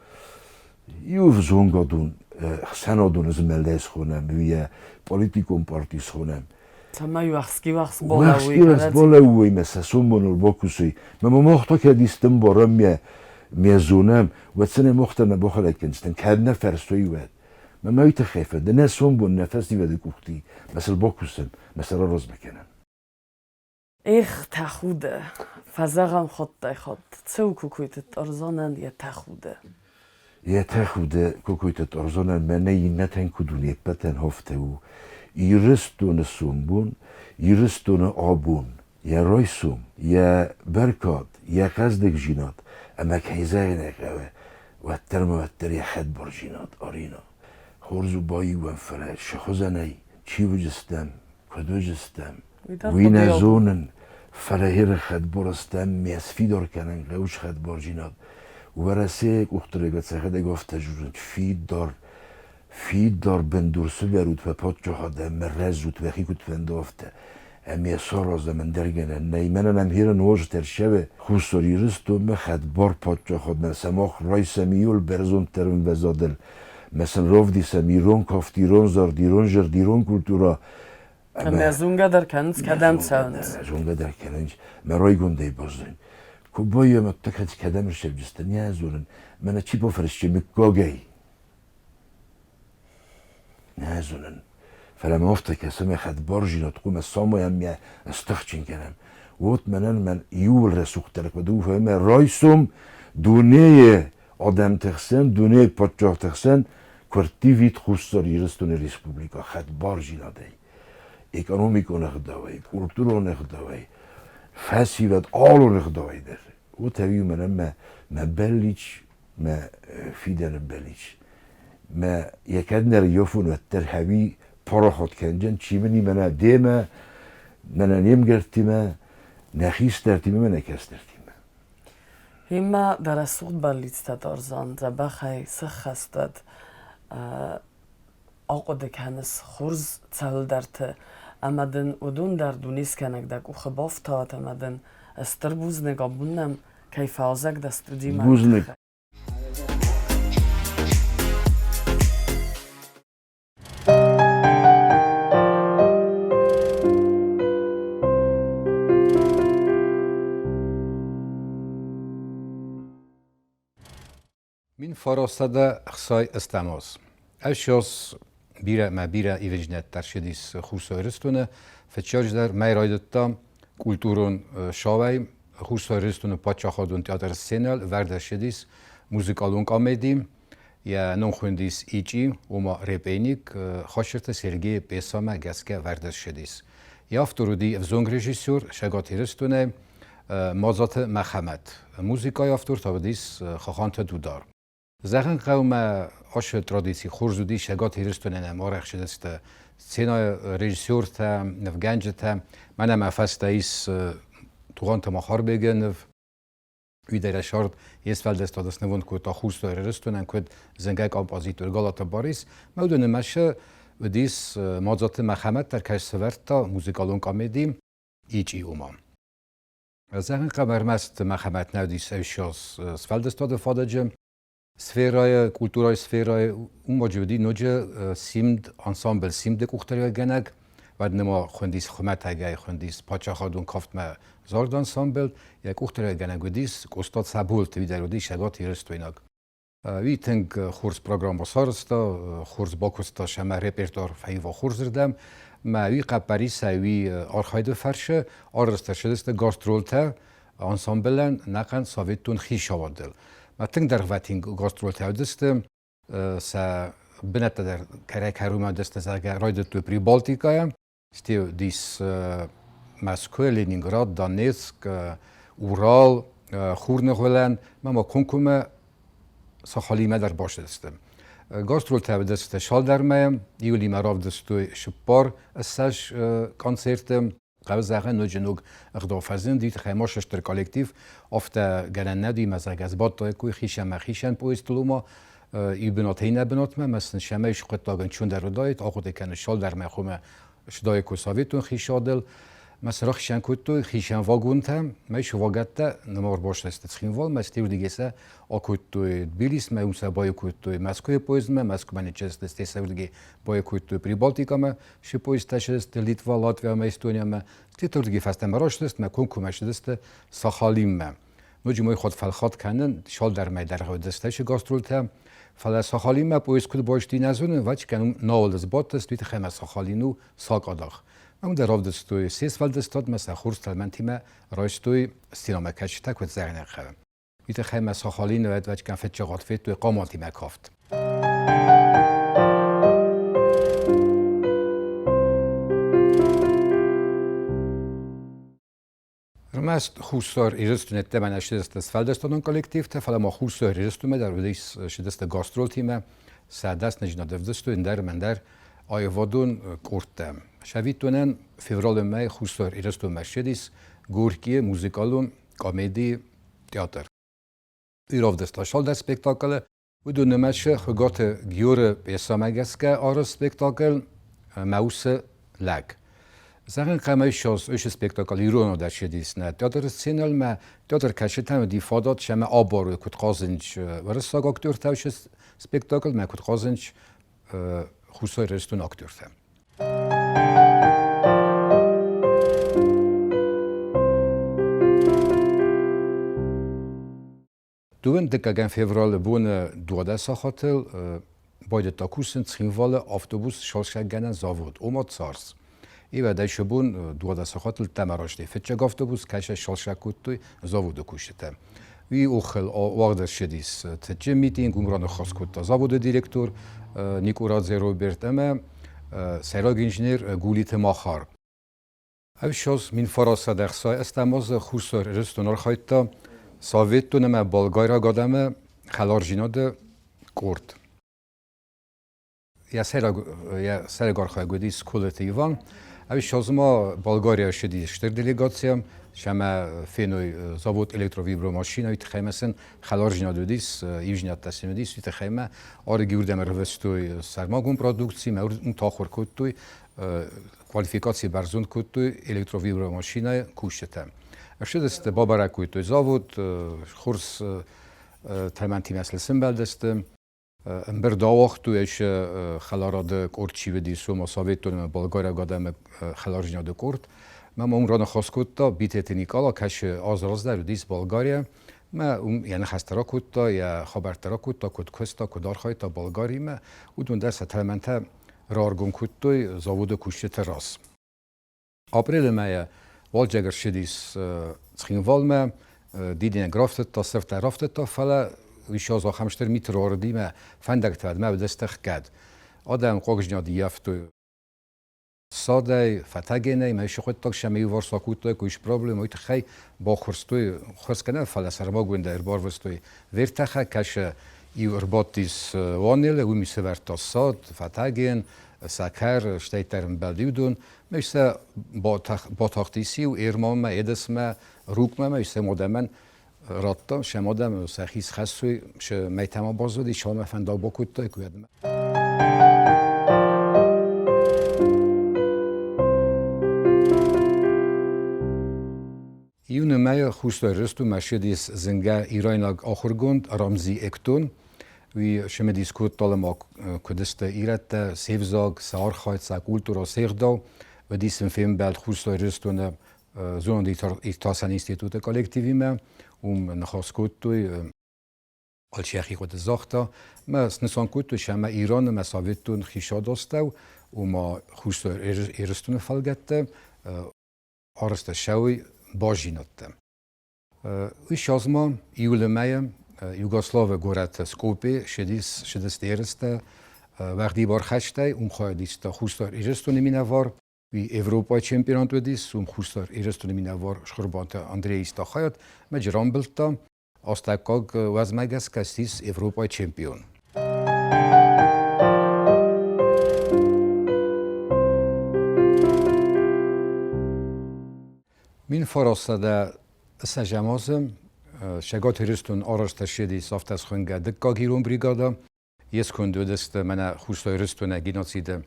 иу ӕвзонгадон ӕхсӕнадон змӕлдӕй схонӕм, йӕ политикон парти схонӕм. Цӕмӕй уӕхски-уӕхск Уӕхски-уӕхск балӕууой, мӕ сӕ сомбоныл бакусой. Мӕ мах та кӕд исты ӕмбарӕм, ме зонӕм, уӕд сын ӕй мах дӕр нӕ бахӕлӕг кӕндзыстӕм, кӕд нӕ фӕрсой, уӕд. Мӕ мӕ уый тыххӕй фӕнды, нӕ сомбон нӕ фӕсивӕды къухты, мӕ сыл бакусӕм, мӕ сӕ раразмӕ кӕнӕм. Эх, тӕхуды, фӕзӕгъӕм хаттӕй-хатт, цӕуы Кокойты Тарзанӕн йӕ тӕхуды. Йӕ тӕхуды Кокойты Тарзанӕн мӕнӕ иннӕтӕн куыд у, не ппӕтӕн афтӕ у. Ирыстоны сомбон, Ирыстоны абон, йӕ райсом, йӕ бӕркад, йӕ хъӕздыгдзинад ӕмӕ кӕй зӕгъын ӕй хъӕуы, уӕддӕр ма уӕддӕр йӕ хӕдбардзинад арина. Хорз у баиуӕн, фӕлӕ цы хуызӕнӕй, чи уыдзыстӕм, куыд уыдзыстӕм, уый нӕ зонын, фӕлӕ Иры хӕдбарстӕм ме сфидар кӕнын хъӕуы хӕдбардзинад. Уӕрӕсейы къухдариуӕгад сӕхӕдӕг афтӕ зонынц, фидар, фидар бындур сывӕрут уӕ паддзахад ӕмӕ рӕзут уӕхи куыд фӕнды, афтӕ. Ӕмӕ саразӕм ӕндӕр гӕнӕн нӕй. Мӕнӕн ӕмхирӕ нозт ӕрцӕуы Хуссар Ирыстонмӕ хӕдбар паддзахадмӕ, сӕ мах райсӕм иуыл бӕрзонддӕр ӕмвӕзадыл, мӕ сын равдисӕм ирон кафт, ирон зард, ирон зӕрд, ирон культурӕ. Ӕмӕ зонгӕ дӕр кӕнынц, кӕдӕм цӕуынц. Зонгӕ дӕр кӕнынц. Мӕ райгондӕй баззайын. Куы байӕм, ӕддӕ кӕдӕм ссӕвджысты, нӕ зонын. Мӕнӕ чи бафӕрсчы мыггагӕй? Нӕ зонын. Фӕлӕ мӕ афтӕ кӕсы, мӕ хӕдбарзинад хъуамӕ самайӕм мӕ стыхджын кӕнӕм. Вот мӕнӕн мӕн иууыл рӕсугъддӕр куыд у, фӕлӕ райсом дунейы адӕмты хсӕн, дунейы паддзахты хсӕн куы ӕрттивид Хуссар Ирыстоны республикӕ хӕдбарзинадӕй, экономикон ӕгъдауӕй, культурон ӕгъдауӕй, фӕсивӕд алон ӕгъдауӕй дӕр. Вот ӕви мӕнӕн мӕ, мӕ бӕллиц, мӕ фидӕны бӕллиц. Мӕ йӕ кӕд нӕ рййафон, уӕддӕр хӕви парахат кӕнджын, чи мын и мӕнӕ демӕ, мӕнӕ не мгӕрттимӕ, нӕ хистӕртимӕ, мӕнӕ кӕстӕртимӕ. Имӕ дӕ рӕсугъд бӕллицтӕ Тарзан дзӕбӕхӕй сӕххӕст уӕд. Ахъуыды кӕныс хорз цӕуылдӕрты ӕмӕ дын уыдон дӕр дунескӕнӕг дӕ къухы бафтауӕд ӕмӕ дын стыр бузныг абон нӕм кӕй фӕуазӕг дӕ студимӕ. Бузныг. 1960 аз. Ӕссоз бирӕ мӕ бирӕ ивындзинӕдтӕ ӕрцыдис Хуссар Ирыстоны. Фыццаджыдӕр мӕй райдыдта культурон шоуӕй Хуссар Ирыстоны паддзахадон театры сценӕйыл вӕрд ӕрцыдис музыкалон къамеди. Йӕ ном хуындис Ичъи, ома репейник, Хосырты Сергейы пьесӕмӕ гӕсгӕ вӕрд ӕрцыдис. Йӕ автор уыди ӕвзонг режиссер Цӕгат Ирыстонӕй Мадзаты Мӕхӕмӕт. Музыкӕйы автор та уыдис Хаханты Дудар. Зӕгъын хъӕуы мӕ ацы традици хорз уыди Цӕгат Ирыстонӕн ӕм арӕх цыдысты сценӕйы режиссертӕ, нывгӕнджытӕ. Мӕнӕ мӕ фӕстӕ ис Тугъанты Махарбегы ныв. Уидӕрӕ сӕрд е сфӕлдистадӕ снывонд кодта Хуссар Ирыстонӕн куд зынгӕ композитор Галаты Барис. Мӕ уыдоны мӕсы уыдис Мадзаты Мӕхӕмӕт дӕр кӕй сӕвӕрдта музыкалон къамеди Ичъи уымӕ. Зӕгъын хъӕуы ӕрмӕст Мӕхӕмӕт нӕ уыдис ӕвсиос сфӕлдыстады фадӕджы сферӕйы, культурӕйы сферӕйы уымӕджы уыди ноджы Симд, ансамбль Симды къухдариуӕггӕнӕг, уӕд нырма хуындис хуымӕтӕгӕй хуындис паддзахадон кафтмӕ зард ансамбль, йӕ къухдариуӕггӕнӕг уыдис Къоста Цӕболты, уый дӕр уыдис цӕгатирыстойнаг. Уый тынг хорз программӕ сарӕзта, хорз бакуыста сӕмӕ репертуар фӕива хорзырдӕм. Мӕ уый хъӕппӕрисӕй уый архайды фӕрцы арӕзт ӕрцыдысты гастролтӕ ансамблӕн ӕнӕхъӕн советон хицауадыл. Мӕ тынг дӕргъвӕтин гастролтӕ уыдысты, сӕ бынӕттӕ дӕр кӕрӕй-кӕронмӕ уыдысты, зӕгъгӕ, райдыдтой Прибалтикӕйӕ, стӕй уыдис Мӕскуы, Ленинград, Донецк, Урал, Хурныгуылӕн, ма ма комкоммӕ Сахалимӕ дӕр бацыдысты. Гастролтӕ уыдысты цалдӕр мӕйы, июлимӕ равдыстой 24 концерты. Хъӕуы зӕгъын, ноджы ног ӕгъдау фӕзынд, уый тыххӕй ма стыр коллектив, афтӕ гӕнӕн нӕ уыди, ӕмӕ зӕгъгӕ, сбадтаиккой хицӕн ӕмӕ хицӕн поездтыл ома иу бынатӕй иннӕ бынатмӕ, ӕмӕ сын цӕмӕй хъуыддаг ӕнцондӕр уыдаид, ахъуыды кӕнын цалдӕрмӕ хъуамӕ суыдаиккой советон хицауадыл. Мӕ сӕ рахицӕн кодтой хицӕн вагонтӕ, мӕ вагӕттӕ нырма ӕрбастысты Цхинвалмӕ, стӕй уырдыгӕй сӕ акодтой Тбилисмӕ, уым сӕ баиу кодтой Мӕскуыйы поездмӕ, Мӕскуымӕ ныццыдысты, стӕй сӕ уырдыгӕй баиу кодтой Прибалтикӕмӕ, се поездтӕ ссыдысты Литва, Латвия ӕмӕ Эстониямӕ, стӕй уырдыгӕй фӕстӕмӕ рацыдысты ӕмӕ комкоммӕ ссыдысты Сахалинмӕ. Ноджы мой ход фӕлхат кӕнын, цалдӕр мӕй дӕргъы уыдысты сӕ гастролтӕ, фӕлӕ Сахалинмӕ поезд куыд байстой, нӕ зонын, Ватикан уым нал сбадтысты, уый тыххӕй ӕмӕ Сахалин у сакъадах. Ам дӕр равдыстой се сфӕлдыстадмӕ, сӕ хорз тӕлмӕнтимӕ райстой стеномӕкӕсджытӕ куыд зӕгъинаг хъӕуы. Уый тыххӕй ма Сахалины Ватикан фыццагад федтой хъаматимӕ кафт. Ӕрмӕст Хуссар Ирыстоны ӕддӕмӕ нӕ ссыдысты сфӕлдыстадон коллективтӕ, фӕлӕ ма Хуссар Ирыстонмӕ дӕр уыдис ссыдысты гастролтимӕ, сӕ дӕсныдзинад ӕвдыстой ӕндӕр ӕмӕ ӕндӕр аивадон къордтӕ. Цӕвиттонӕн, февралы мӕй Хуссар Ирыстонмӕ ссыдис Горькийы музыкалон комедийы театр. Равдыста цалдӕр спектаклы. Уыдон нымӕцы Хуыгаты Георы пьесӕмӕ гӕсгӕ арӕзт спектакль «Мӕ усы лӕг». Зӕгъын хъӕмӕ ссӕдз уыцы спектакль ирон дӕр ссыдис нӕ театры сценӕмӕ. Театр кӕсджытӕн уыди фадат сӕмӕ абарой, куыд хъазынц уырыссаг актертӕ уыцы спектакльмӕ, куыд хъазынц Хуссар Ирыстоны актертӕ. Дыууын дыккӕгӕм февралы боны 12 сахатыл байдыдта кусын Цхинвалы автобус салсӕггӕнӕн завод, ома ЦАРС. Ивӕдӕй сӕ бон 12 сахатыл тӕмӕрӕзтӕй фыццаг автобус кӕсӕ салсӕг кодтой заводы кусджытӕ. Уый охыл уагъд ӕрцыдис цытджын митинг, уым раныхас кодта заводы директор Никъорадзе Роберт ӕмӕ сӕйраг инженер Гулиты Махар. Ӕфсоз 1960 азы Хуссар Ирыстон архайдта советон ӕмӕ болгайраг адӕмы хӕлардзинады къорд. Йӕ сӕйраг архайӕг уыдис Колыты Иван. Ӕфсоз ма Болгарийӕ ссыдис стыр делегацийӕ, сӕмӕ феной завод электровибромашинӕйы тыххӕй ӕмӕ сын хӕлардзинад уыдис, ивдзинӕдтӕ сын уыдис, уый тыххӕй ӕмӕ ӕрыгон уырдӕм ӕрвыстой сӕрмагонд продукци, ӕмӕ уым тахуыр кодтой квалификаци бӕрзонд кодтой электровибромашинӕйы кусджытӕ. Ссыдысты, бабӕрӕг кодтой завод, хорз тӕлмӕнтимӕ сыл сӕмбӕлдысты. Ӕмбырд ауагътой ӕз хӕларады къорд чи уыдис, уымӕ советон ӕмӕ болгайраг адӕмы хӕлардзинады къорд. Мӕ уым раныхас кодта Битеты Никъала, кӕцы аз раздӕр уыдис Болгарийӕ. Мӕ уым йӕ ныхӕстӕ ракодта, йӕ хабӕрттӕ ракодта, куыд куыста, куыд архайдта Болгаримӕ. Уыдон дӕр сӕ тӕлмӕнтӕ раргом кодтой заводы кусджыты раз. Апрелы мӕйы уалдзӕг ӕрцыдис Цхинвалмӕ, дидинӕг рафтыдта, сырдтӕ рафтыдта, фӕлӕ уый ахӕм стыр миты руарыдимӕ фӕндӕгтӕ ӕмӕ уыдысты ӕхгӕд. Адӕм хъуагдзинад ӕййӕфтой ссадӕй, фӕтӕгенӕй, мӕ цы хъуыддаг сӕм иуварс акодтой, куы ис проблемӕ, уый тыххӕй баххуырстой хуырсгӕнӕн, фӕлӕ сӕрмагондӕй ӕрбарвыстой вертӕхӕг, кӕсы иу ӕрбадтис уанелы, уым сӕвӕрдта ссад, фӕтӕген, сӕкӕр, стӕй дӕр ӕмбӕлд иу дон. Мӕ сӕ батахтис иу Ерманмӕ, Едесмӕ, Рукъмӕ, мӕ сӕ адӕмӕн радта, сӕм адӕм сӕхи схӕссой, сӕ мӕйтӕмӕ баззади, сӕумӕ фӕндаг бакодтой куӕдмӕ. Июны мӕйы Хуссар Ирыстонмӕ ссыдис зынгӕ ирайнаг ахуыргонд Рамзи Эктон. Уый цымыдис кодта ӕмӕ куыд сты ирӕттӕ, се взаг, сӕ архайд, сӕ культурӕ, се гъдау. Уыдис сын фембӕлд Хуссар Ирыстоны зонад-иртасӕн институты коллективимӕ. Уым ныхас кодтой, алчи йӕхи хъуыды загъта. Мӕ снысан кодтой, ӕмӕ Иран ӕмӕ Советон хицауад астӕу. Ома Хуссар Ирыстоны фӕлгӕтты арӕзт ӕрцӕуой баззинӕдтӕ. Уый ссӕдз ма июлы мӕйы Югославы горӕты Скопе ссыдысты ерыстӕ уӕгъдибар хӕстӕй, уым хайад иста Хуссар Ирыстоны минӕвар. Уый Европӕйы чемпионат уыдис, уым Хуссар Ирыстоны минӕвар Схуырбанты Андрей иста хайад, мӕ рамбылдта. Астӕуккаг уӕзмӕ гӕсгӕ ссис Европӕйы чемпион. 1920 азы Цӕгат Ирыстон арӕзт ӕрцыдис афтӕ схуынгӕ дыккаг ирон бригадӕ. Йе сконд уыдысты мӕнӕ Хуссар Ирыстоны геноциды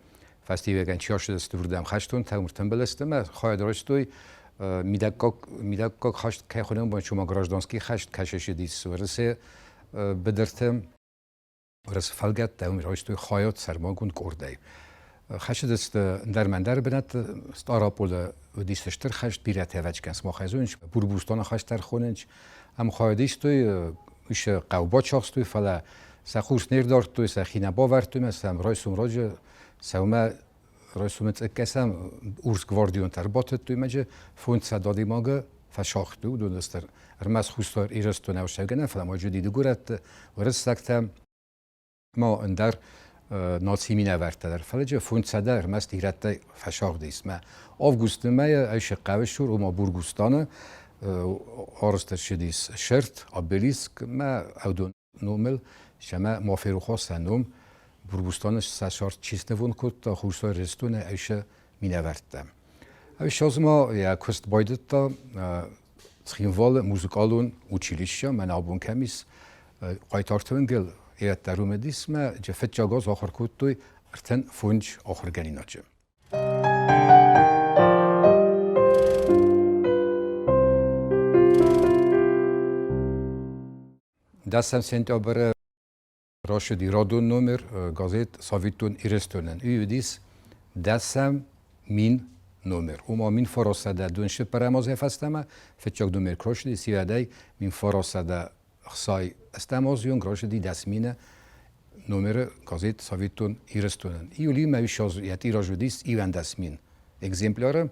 фӕстиуӕгӕн чи ацыдысты, уырдӕм хӕстонтӕ, уым ӕртымбыл сты ӕмӕ хайад райстой мидӕггаг хӕст, кӕй хуынӕм бон, гражданский хӕст кӕй ссыдис Уӕрӕсе быдырты. Уырысы фӕлгӕттӕ уым райстой хайад сӕрмагонд къордӕй. Хӕцыдысты ӕндӕр ӕндӕр бынӕтты. Стъараполы уыдис стыр хӕст, бирӕтӕ ӕвӕццӕгӕн сымахӕй зонынц, Бурбустаны хӕст ӕрхонынц. Ам хайад истой, уыцы хъӕу бацахстой, фӕлӕ сӕ хъус не рдардтой, сӕхи нӕ бавӕрдтой ӕмӕ сӕм райсом раджы сӕумӕ райсомы цъыккӕсӕм урс гвардионтӕ ӕрбатыдтой мӕджы 500 адӕймагы фӕсагътой. Уыдон стыр ӕрмӕст Хуссар Ирыстон ӕвзагӕн нӕ, фӕлӕ ма уыди дыгурӕтты, уырыссӕгтӕ ма ӕндӕр наци минӕвӕрттӕ дӕр. Фӕлӕ 500 ӕрмӕст ирӕттӕй фӕсагъдис. Мӕ августы мӕйы айсы хъӕуы цур, ома Бургустаны, арӕзт ӕрцыдис цырт, обелиск мӕ ӕвдон номыл, сӕмӕ ма ферох сӕ ном, Бургустаны сӕ цард чи снывонд кодта, Хуссар Ирыстоны айсы минӕвӕрттӕ. Ссӕдз ма йӕ куыст байдыдта Цхинвалы музыкалон училище, мӕнӕ абон кӕм ис, Хъайтарты уынгыл ирӕттӕ уым уыдис, фыццаг аз ахуыр кодтой 35 ахуыргӕнинаджы. Дӕсӕм сентябры рацыди радон номер газет «Советон Ирыстонӕн». Уый уыдис 10 000 номер. Ома 1924 азӕй фӕстӕмӕ фыццаг номер куы рацыди, сивӕдӕй 1968 азы онг рацыди 10 000 номеры газет «Советон Ирыстонӕн». Июлимӕ йӕ тираж уыдис 21 000 экземпляры.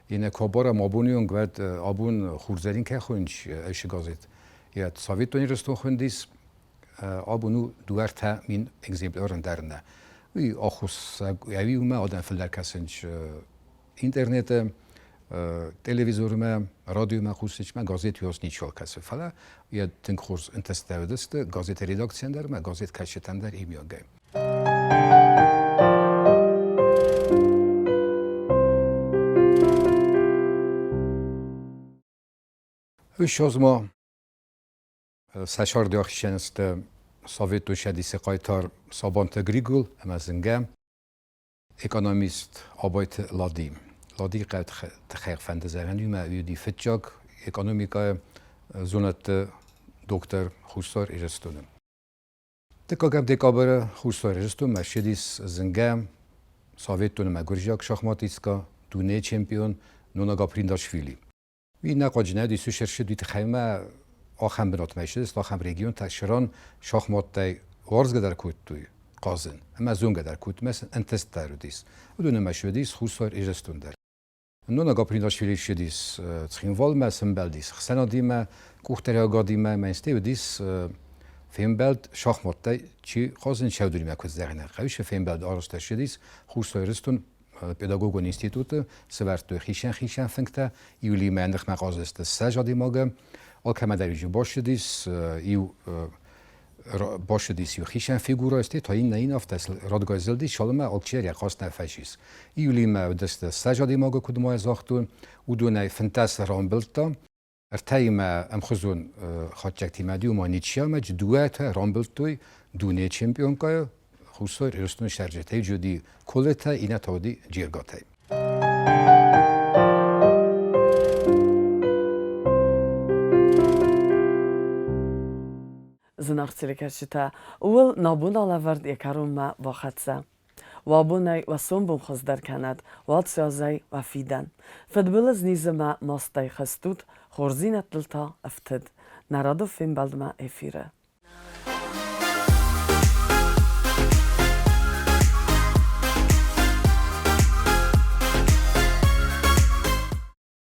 Иннӕ кобара ма абоны онг уӕд абон Хурзӕрин кӕй хуынч ӕсы газет. Йӕ Советон Ирыстон хуындис абон у 2-3 мин экземплярын дӕр нӕ. Уый ӕххуыс ӕви уымӕ адӕм фылдӕр кӕсынц интернеты, телевизормӕ, радиомӕ хъусынц, газет уӕз ничиуал кӕсы. Фӕлӕ йӕ тынг хорз ӕнтӕстытӕ уыдысты газеты редакцийӕн дӕр ӕмӕ газеткӕсджытӕн дӕр иумиагӕй. 3 ма сӕ сӕрды Советон Цӕдисы хъайтар Сабанты Григол ӕмӕ зынгӕ экономист Абайты Лади. Лади тыххӕй фӕнды зӕгъӕн уымӕ уыди фыццаг экономикӕйы зонӕдты доктор Хуссар Ирыстоны. Дыккӕгӕм декабры Хуссар Ирыстонмӕ ссыдис зынгӕ советон ӕмӕ гуырдзиаг шахматисткӕ, дунейы чемпион Нона Гаприндашвили. Уый нӕ хъуаджы нӕ уыдис, уый ӕрцыд уый тыххӕй ӕмӕ ахӕм бынатмӕ ссыдысты, ахӕм регионтӕ цыран шахматтӕй уарзгӕ дӕр кодтой хъазын ӕмӕ зонгӕ дӕр кодтой ӕмӕ сын ӕнтыст дӕр уыдис. Уыдон ӕмӕ ссыдис Хуссар Ирыстон дӕр. Нона Гаприндашвили ссыдис Цхинвалмӕ, сӕмбӕлдис ӕхсӕнадимӕ, къухдариуӕгадимӕ ӕмӕ стӕй уыдис фембӕлд шахматтӕй чи хъазын сӕудуримӕ куыд зӕгъинаг хъӕуы фембӕлд арӕзт ӕрцыдис Хуссар Ирыстон педагогон институты сӕвӕрдтой хицӕн-хицӕн фынгтӕ, июлимӕ ныхмӕ хъазыдысты 20 адӕймагы, алкӕмӕ дӕр иу бассыдис, иу бассыдис иу хицӕн фигурӕ, стӕй та иннӕ ин афтӕ радгай зылдис, цалынмӕ алчидӕр йӕ хъазт нӕ фӕцис. Июлимӕ уыдысты 20 адӕймагы, куыд ма загътон, уыдонӕй 15 рамбылдта, ӕртӕимӕ ӕмхуызон хатдзӕгтимӕ иумӕ ничиамӕ дыууӕтӕ рамбылдтой дунейы чемпионкӕйы Хуссар Ирыстоны сӕрджытӕй уыди Колетӕ, иннӕтӕ уыди Джергатӕй. Зынаргъ телекӕсджытӕ, ууыл нӕ бон алӕвӕрд йӕ кӕронмӕ бахӕццӕ. Уӕ бонӕй уӕ сомбон хуыздӕр кӕнӕд, уӕд сӕзӕй уӕ фидӕн. Фыдбылыз низы мӕ мастӕй хызтут, хорздзинӕдтыл та ӕфтыд. Нӕ рады фембӕлдмӕ эфиры.